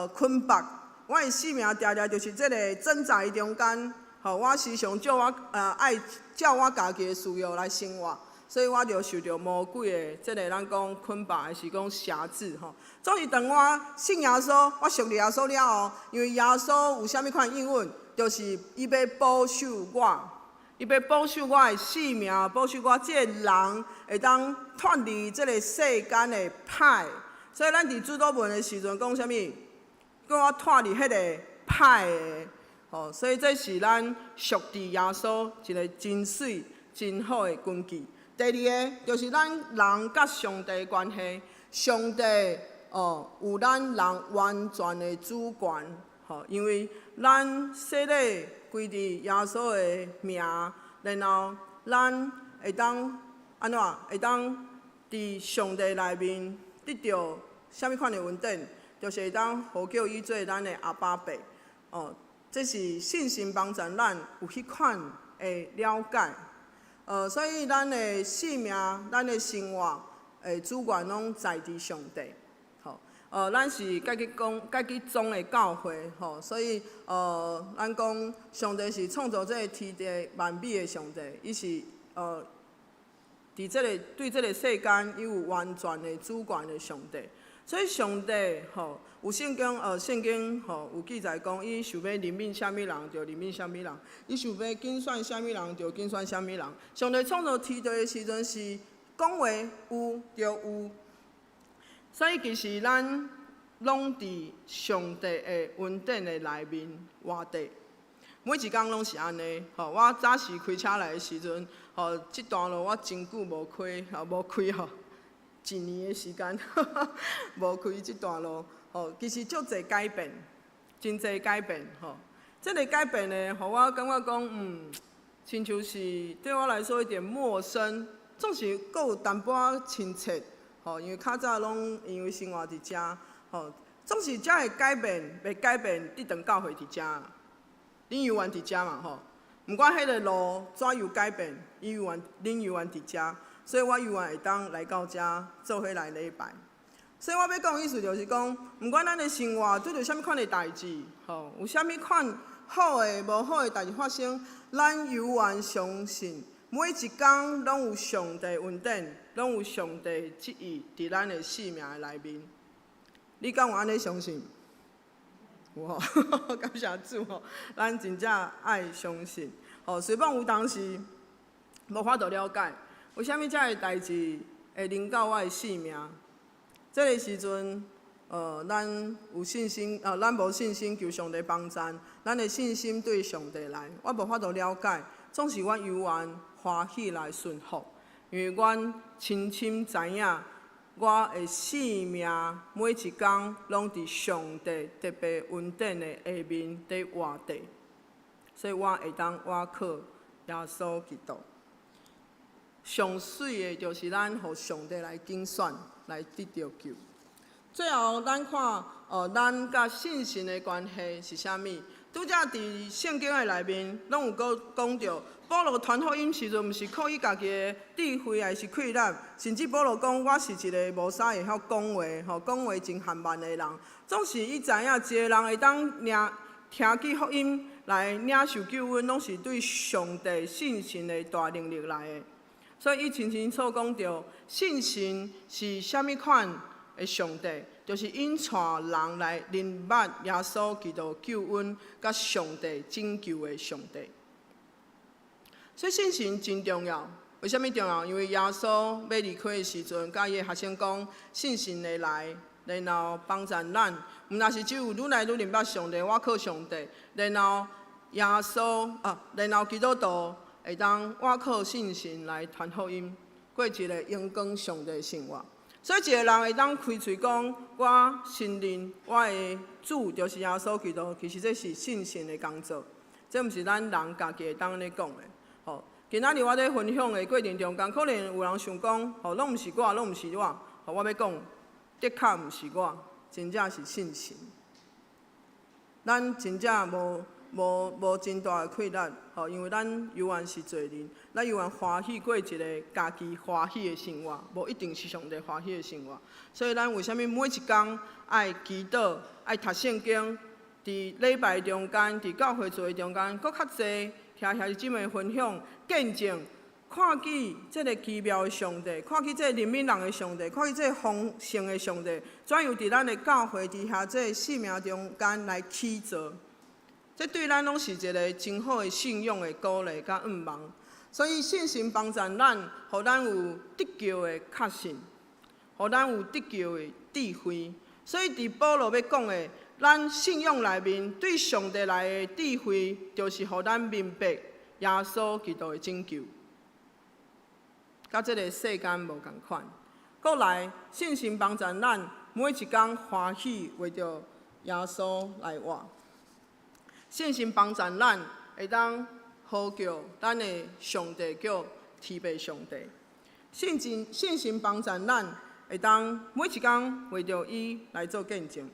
Speaker 3: 捆綁。我的生命定定就是這个掙扎中間，吼，我時常照我愛照我家己的需要來生活，所以我就受著魔鬼的這个咱講捆綁，還是講轄制吼。總是當我信耶穌，我屬佇耶穌了後，因為耶穌有啥物款應允，就是伊欲保守我。伊欲保守我的性命，保守我這个人會當脫離這个世間的歹。所以咱佇主禱文的時陣講啥物？叫我脫離彼个歹的，吼。所以這是咱屬佇耶穌一个真媠、真好的根據。第二个就是咱人佮上帝的關係，上帝哦有咱人完全的主權，吼，因為咱洗禮歸佇耶穌的名，然後咱會當按怎？會當佇上帝內面得著啥物款的恩典？就是會當呼叫伊做咱的阿爸父。哦，這是信心幫助咱有彼款的了解。所以咱的性命、咱的生活的主權攏在佇上帝。吼，咱是家己講、家己宗的教會，吼，所以咱講上帝是創造這个天地萬美的上帝，伊是佇這个對這个世間伊有完全的主權的上帝。所以上帝吼有聖經聖經吼有記載講，伊想欲憐憫啥物人就憐憫啥物人，伊想欲揀選啥物人就揀選啥物人。上帝創造天地的時陣是講話有就有，所以其實咱攏佇上帝的恩典的內面活著。每一工攏是按呢，吼！我早時開車來的時陣，吼，這段路我真久無開，吼，無開吼，一年的時間，無開這段路，吼，其實足濟改變，真濟改變，吼。這个改變呢，予我感覺講，親像是對我來說有點陌生，總是閣有淡薄仔親切，吼，因為較早攏因為生活佇遮，吼，總是才會改變，袂改變，得當教會佇遮。恁猶原佇遮嘛吼，毋管彼个路怎樣改變，伊猶原恁猶原佇遮，所以我猶原會當來到遮做伙來禮拜。所以我欲講的意思就是講，毋管咱的生活拄著啥物款的代誌，吼，有啥物款好的、無好的代誌發生，咱猶原相信，每一工攏有上帝恩典，攏有上帝旨意佇咱的生命的內面。你敢有按呢相信？有吼，感謝主吼，咱真正愛相信。吼，雖罔有當時無法度了解，為啥物這个代誌會臨到我的生命？這个時陣，咱有信心，咱無信心求上帝幫贊，咱的信心對上帝來。我無法度了解，總是我猶原歡喜來順服，因為阮深深知影。我的生命每一工攏佇上帝特別恩典的下面佇活著，所以我會當倚靠耶穌基督。上媠的就是咱予上帝來揀選，來得著救。最後，咱看，咱佮信神的關係是啥物？拄才佇聖經的內面，攏有閣講著，保羅傳福音時陣，毋是靠伊家己的智慧，還是氣力，甚至保羅講，我是一个無啥會曉講話，吼，講話真緩慢的人。總是伊知影，一个人會當領聽見福音來領受救恩，攏是對上帝信神的大能力來的。所以伊清清楚講著，信神是啥物款的上帝，就是𪜶帶人來認捌耶穌基督救恩，佮上帝拯救的上帝。所以信神真重要。為啥物重要？因為耶穌欲離開的時陣，佮伊的學生講，信神會來，然後幫助咱。毋若是只有愈來愈認捌上帝，倚靠上帝，然後耶穌啊，然後基督徒會當倚靠信神來傳福音，過一个榮光上帝的生活。所以一个人會當開喙講，我承認我的主就是耶穌基督，其實這是信神的工作，這毋是咱人家己會當按呢講的。吼，今仔日我咧分享的過程中間，可能有人想講，吼，攏毋是我，攏毋是我。吼，我欲講，的確毋是我，真正是信神。咱真正無無真大的氣力，吼，因為咱猶原是罪人，咱猶原歡喜過一个家己歡喜的生活，無一定是上帝歡喜的生活。所以咱為啥物每一工愛祈禱、愛讀聖經？佇禮拜中間，佇教會聚會中間，閣較濟聽兄弟姊妹分享見證，看見這个奇妙的上帝，看見這个憐憫人的上帝，看見這个豐盛的上帝，怎樣佇咱的教會佇遐這个生命中間來起做。這對咱攏是一个真好的信仰的鼓勵佮向望。所以信心幫助咱，予咱有得救的確信，予咱有得救的智慧。所以佇保羅欲講的，咱信仰內面對上帝來的智慧，就是予咱明白耶穌基督的拯救，佮這个世間無仝款。閣來，信心幫助咱每一工歡喜為著耶穌來活。信心幫助咱會當呼叫咱的上帝叫天父上帝。信心幫助咱會當每一工為著伊來做見證。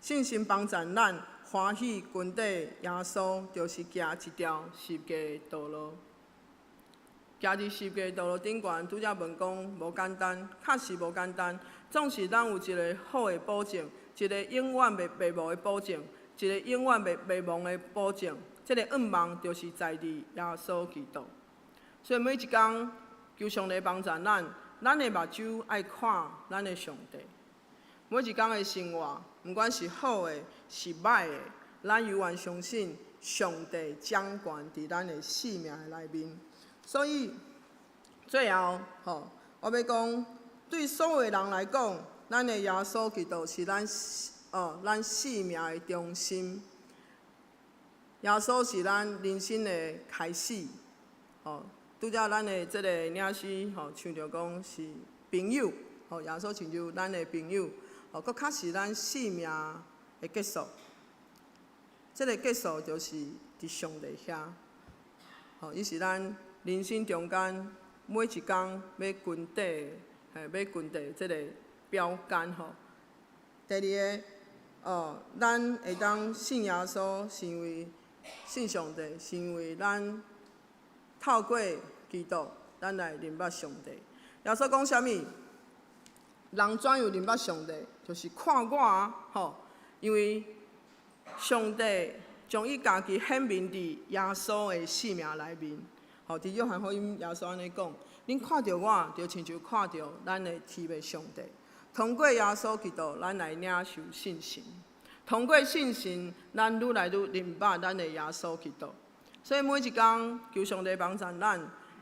Speaker 3: 信心幫助咱歡喜跟綴耶穌，就是行這條十架的道路。行佇十架道路頂懸，拄才問講無簡單，確實無簡單。總是咱有一个好的保證，一个永遠袂滅亡的保證，一个永遠袂滅亡的保證。這个向望就是在佇耶穌基督。所以每一工求上帝幫助咱，咱的目睭愛看咱的上帝。每一工的生活，毋管是好的，是䆀的，咱猶原相信上帝掌權佇咱的生命的內面。所以最後，吼，我欲講，對所有的人來講，咱的耶穌基督是咱生命的中心。耶穌是咱人生的開始，吼。拄才咱的這个領詩，吼，唱著講是朋友，吼，耶穌親像咱的朋友，吼，閣較是咱生命的結束。這个結束就是佇上帝遐，吼，伊是咱人生中間每一工欲跟綴，嘿，欲跟綴這个標杆吼。第二个，哦，咱會當信耶穌，是因為信上帝，是因為咱透過基督，咱來認捌上帝。耶穌講啥物？人怎樣認捌上帝？就是看我啊，吼！因為上帝將伊家己顯明佇耶穌的生命內面。吼，佇約翰福音耶穌按呢講：恁看著我，就親像看著咱的天父上帝。通過耶穌基督，咱來領受信心。通過信心，咱愈來愈認捌咱的耶穌基督。所以每一工求上帝幫助咱，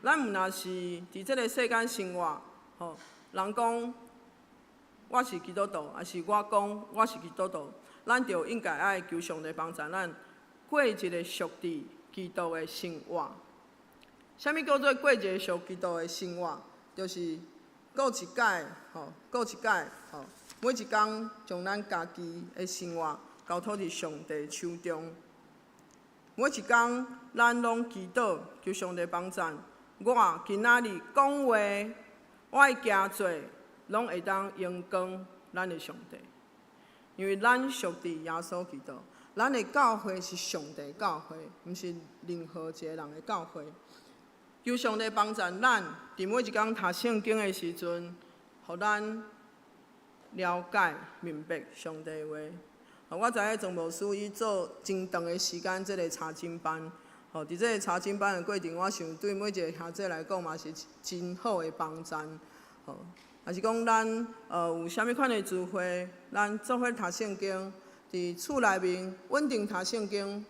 Speaker 3: 咱毋若是佇這个世間生活，吼，人講我是基督徒，抑是我講我是基督徒，咱就應該愛求上帝幫助咱過一个屬佇基督的生活。啥物叫做過一个屬基督的生活？就是過一改，吼，過一改，吼，每一工將咱家己的生活交託佇上帝手中。每一工，咱攏祈禱求上帝幫助我。今仔日講話，我的行做，攏會當榮光咱的上帝。因為咱屬佇耶穌基督，咱的教會是上帝教會，毋是任何一個人的教會。求上帝幫助咱，佇每一工讀聖經的時陣，予咱了解明白上帝的話。我知影莊牧師伊做真長的時間，這个查經班，吼，佇這个查經班的過程，我想對每一个兄弟來講嘛是真好的幫助，吼。若是講咱有啥物款的聚會，咱做伙讀聖經，佇厝內面穩定讀聖經，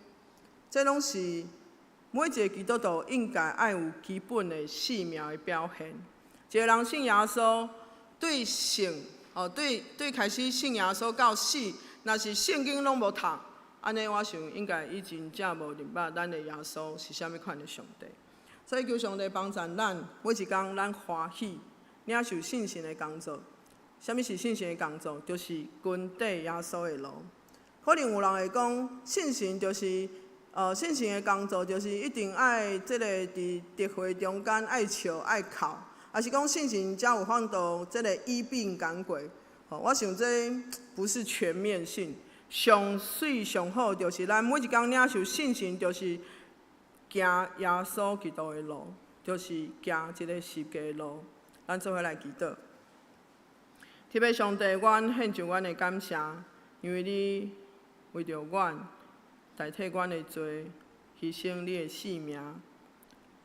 Speaker 3: 這攏是每一个基督徒應該愛有基本的生命的表現。一个人信耶穌，對信，哦，對開始信耶穌到死，若是聖經攏無讀，按呢我想應該伊真正無認捌咱的耶穌是啥物款的上帝。所以求上帝幫助咱，每一工咱歡喜領受信心的工作。啥物是信心的工作？就是跟綴耶穌的路。可能有人會講，信心的工作就是一定愛這个佇聚會中間愛笑愛哭，抑是講信心才有法度這个醫病趕鬼。吼，我想這不是全面性。上媠上好，就是咱每一工領受信心，就是行耶穌基督的路，就是行這个十架的路。咱做伙來祈禱。天父上帝，阮獻上阮的感謝，因為你為著阮代替阮的罪，犧牲你的性命。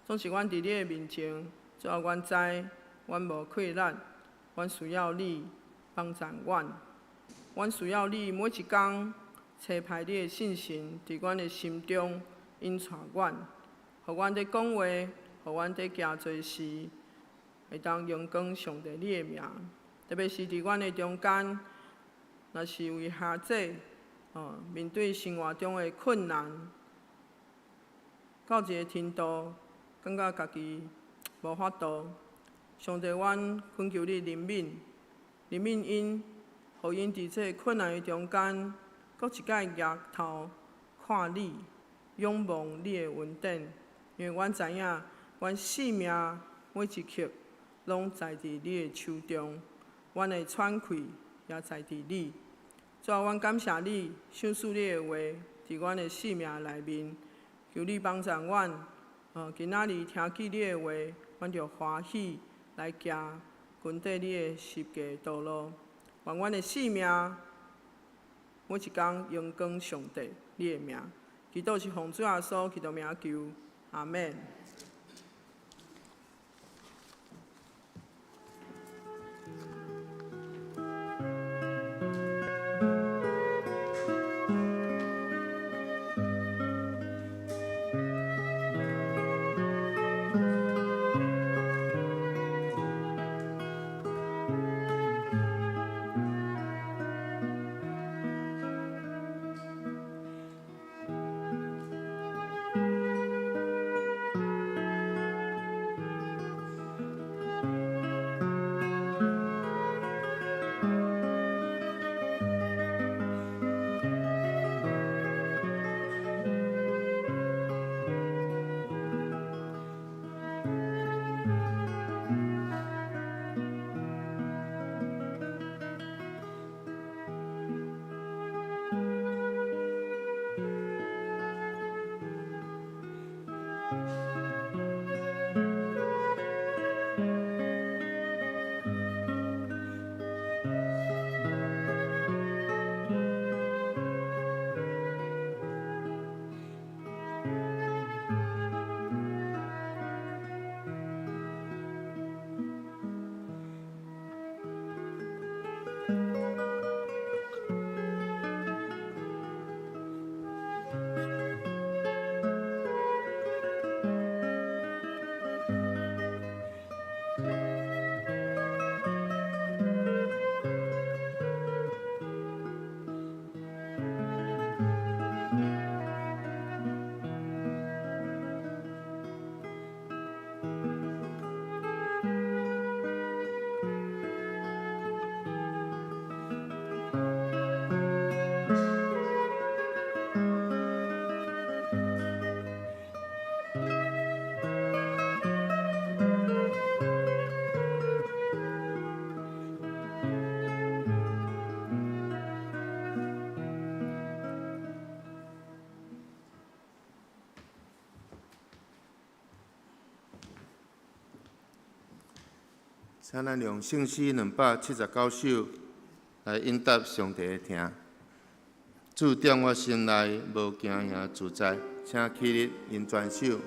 Speaker 3: 總是阮佇你的面前，主啊，阮知阮無氣力，阮需要你幫贊阮，阮需要你每一工差派你的聖神佇阮的心中引帶阮，予阮佇講話，予阮佇行做事，會當榮光上帝你的名。特別是佇阮的中間，若是有兄姊，面對生活中的困難，到一个程度，感覺家己無法度。上帝，阮懇求你憐憫，憐憫𪜶，予𪜶佇這个困難的中間，閣一擺舉頭看你，仰望你的恩典。因為阮知影，阮性命每一刻攏在佇你的手中。阮的喘氣也在佇你。主啊，阮感謝你，賞賜你的話佇阮的性命內面，求你幫助阮。今仔日聽見你的話，阮就歡喜來行跟綴你的十架道路。願阮的性命每一工榮光上帝你的名。祈禱是奉主耶穌基督名求，阿們。
Speaker 2: 請咱用聖詩279首來應答上帝的聽。主踮我心內，無驚嚇自在，請起立吟全首。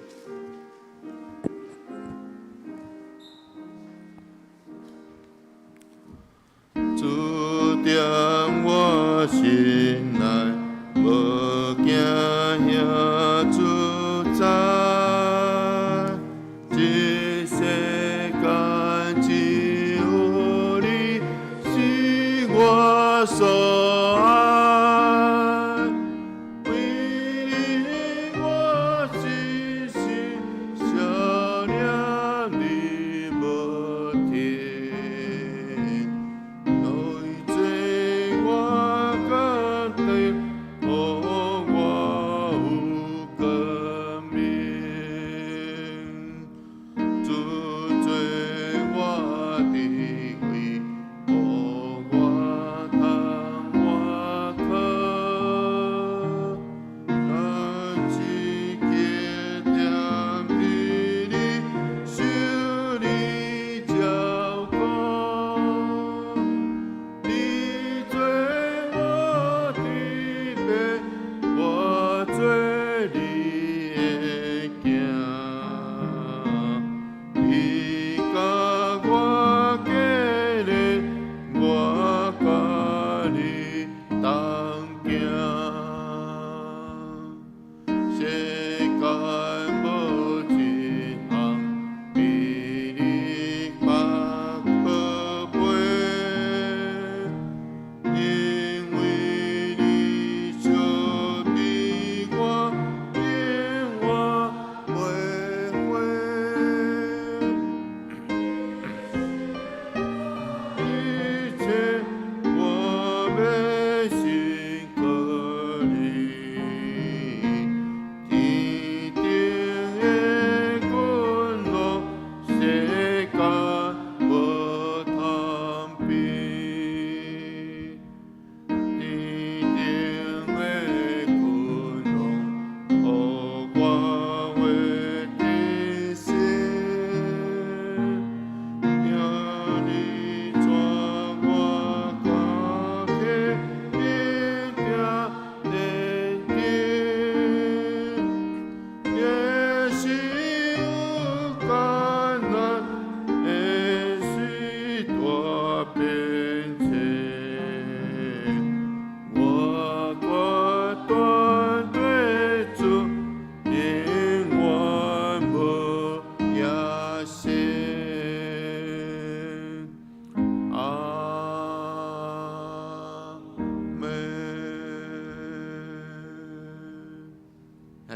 Speaker 2: 主踮我心內，無驚嚇自在。這世間只有你是我所愛，為你我實心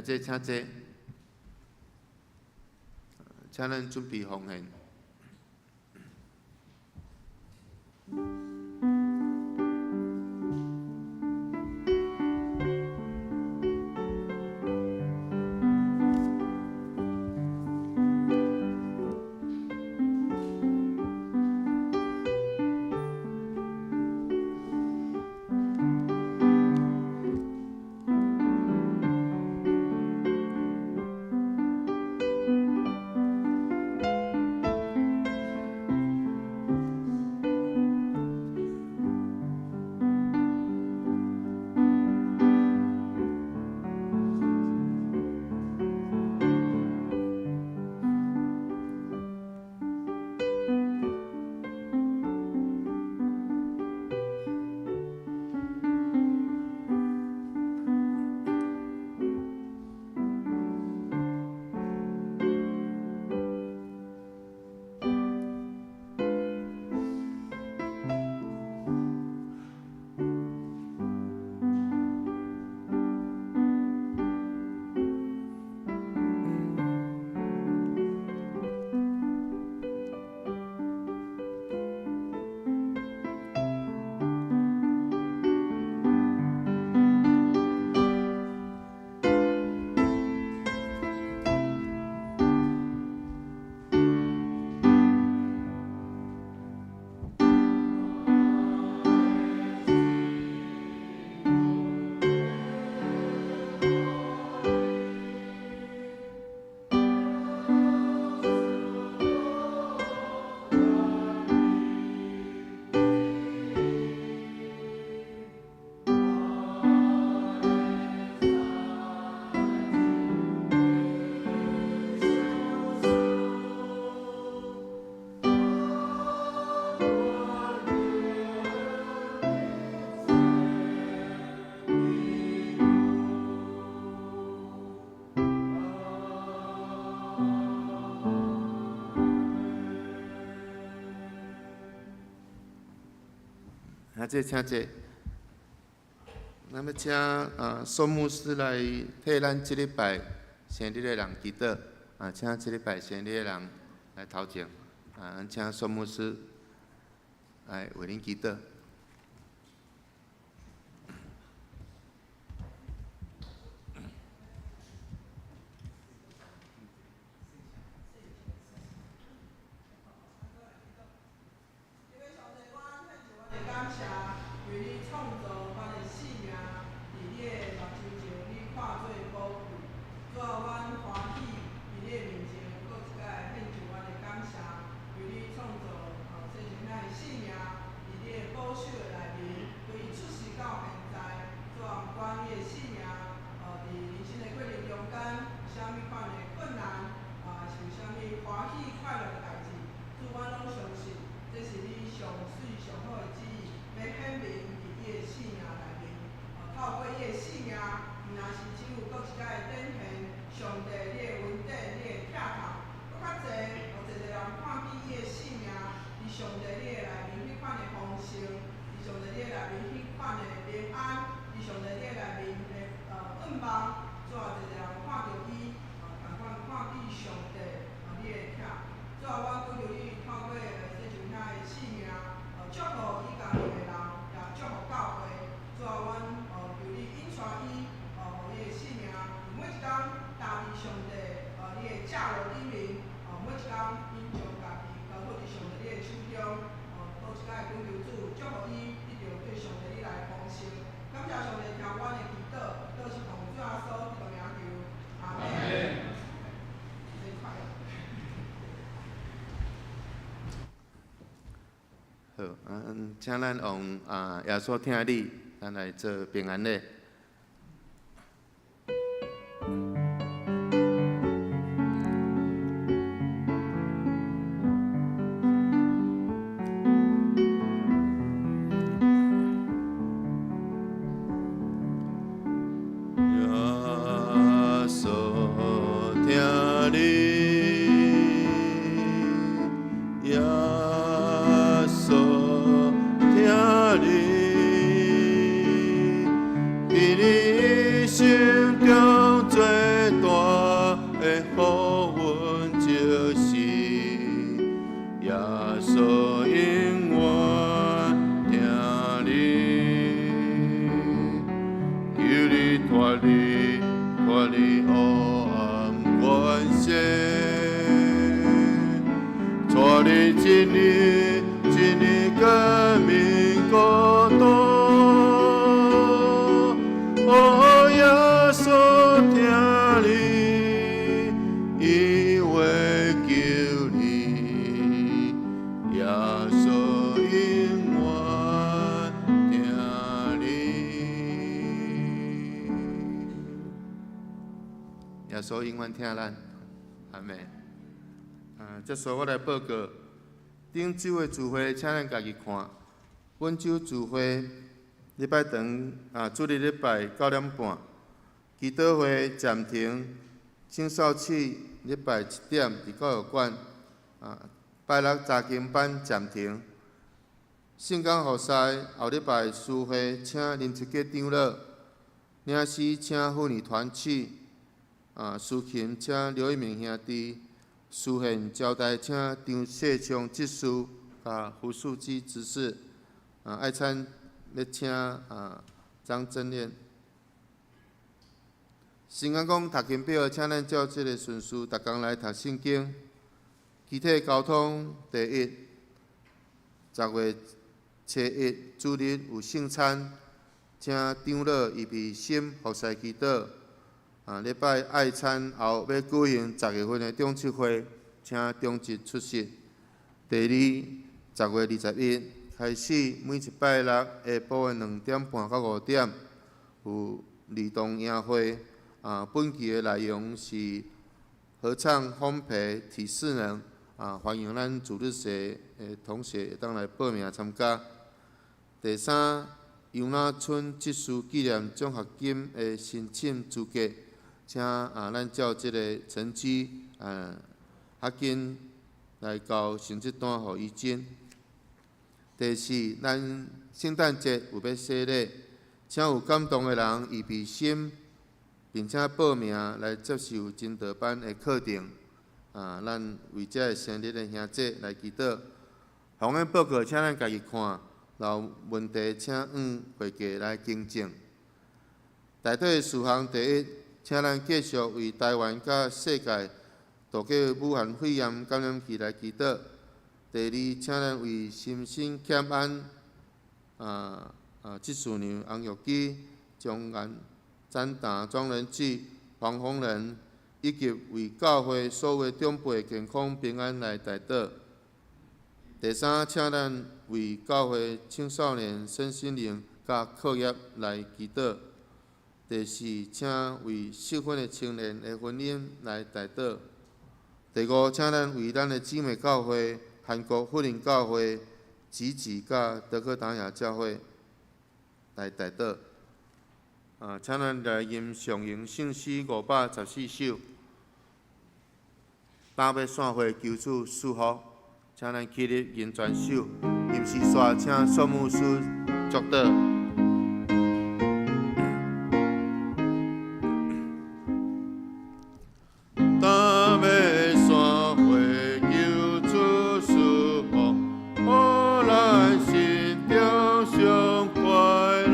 Speaker 2: 弟，請坐，請咱準備奉獻。兄弟，請坐。咱欲請宋牧師來替咱這禮拜生日的人祈禱。啊，請這禮拜生日的人來頭前。啊，咱請宋牧師來為恁祈禱。好，請咱用耶穌疼你，咱來做平安禮。耶穌疼你，耶穌疼你，佇你心中做予阮證實，耶穌永遠疼你，求你脫離脫離黑暗權勢，帶你進入進入光明國度。哦，耶穌疼你，伊會救你，耶穌永遠疼你。耶穌永遠疼咱，阿們。啊，這束我來報告，頂週的聚會，請咱家己看。本週聚會禮拜堂啊，主日禮拜9點半，祈禱會暫停，青少契禮拜1點佇教育館，啊，拜六查經班暫停。聖工服侍後禮拜司會請林七家長老，領詩請婦女團契，啊，司琴請劉一鳴兄弟，司獻招待請張世昌執事佮胡樹基執事，啊，愛餐欲請啊張真燕。新安講讀經表，請咱照這個順序，逐工來讀聖經。肢體交通第一，10月初1主日有聖餐，請長老預備心服侍祈禱。啊，禮拜愛餐後欲舉行10月份的長執會，請長執出席。第二，10月21開始，每一拜六下晡的2點半到5點有兒童營會。啊，本期的內容是合唱、烘焙、體適能。啊，歡迎咱主日學的同學會當來報名參加。第三，楊那春執事紀念獎學金的申請資格，請啊，咱照這个成績啊，較緊來交成績單予伊真。第四，咱聖誕節有欲洗禮，請有感動的人預備心，並且報名來接受真道班的課程。啊，咱為這个生日的兄弟來祈禱。奉獻報告，請咱家己看，若有問題請向會計來更正。代禱事項第一，請咱繼續為台灣佮世界渡過武漢肺炎感染期來祈禱。第二，請咱為心身欠安啊啊，執事娘洪玉基、張安展達、莊仁志、黃宏仁，以及為教會所有長輩健康平安來代禱。第三，請咱為教會青少年身心靈佮課業來祈禱。第四，請為適婚的青年的婚姻來代禱。第五，請咱為咱的姊妹教會、韓國福林教會、集集佮德克達雅教會來代禱。啊，請咱來吟上詠聖詩514首。擔欲散會求主賜福，請咱起立吟全首，吟詩煞請宋牧師祝禱。擔欲散會求主賜福，予咱心中上快樂，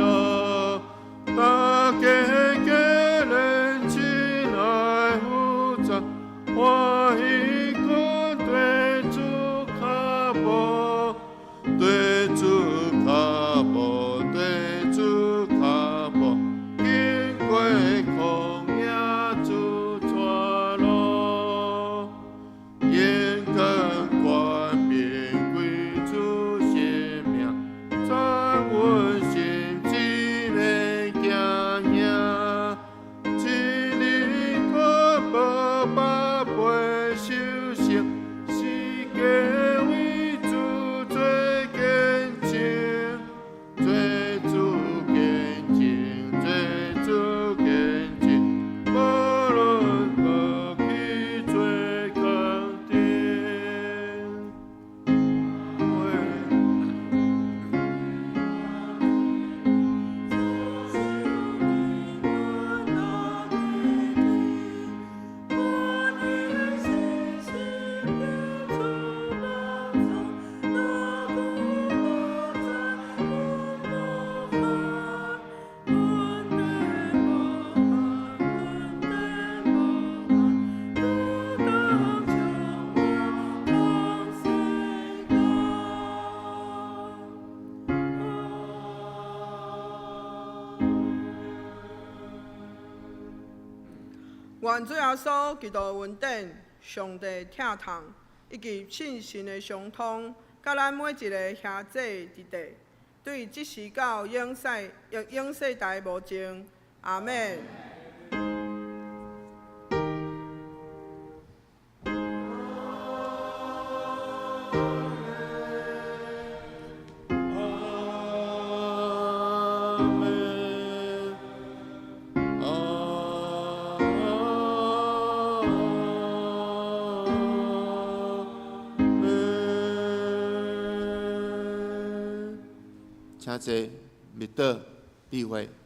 Speaker 2: 大家皆認親愛負責，歡喜跟對主跤步，對主跤步，對主跤步，經過曠野主帶路，勇敢權柄歸主聖名，站穩心志免驚嚇，真理確保百倍收成，世界為主做見證，做主見證，做主見證，無論倒去做工頂。喂。
Speaker 3: 願主耶穌基督恩典、上帝疼痛，以及聖神的相通，佮咱每一个兄姊弟弟，對這時到永世永永世代無盡。阿們。
Speaker 1: 阿們，阿們。
Speaker 2: 請坐，默禱，閉會。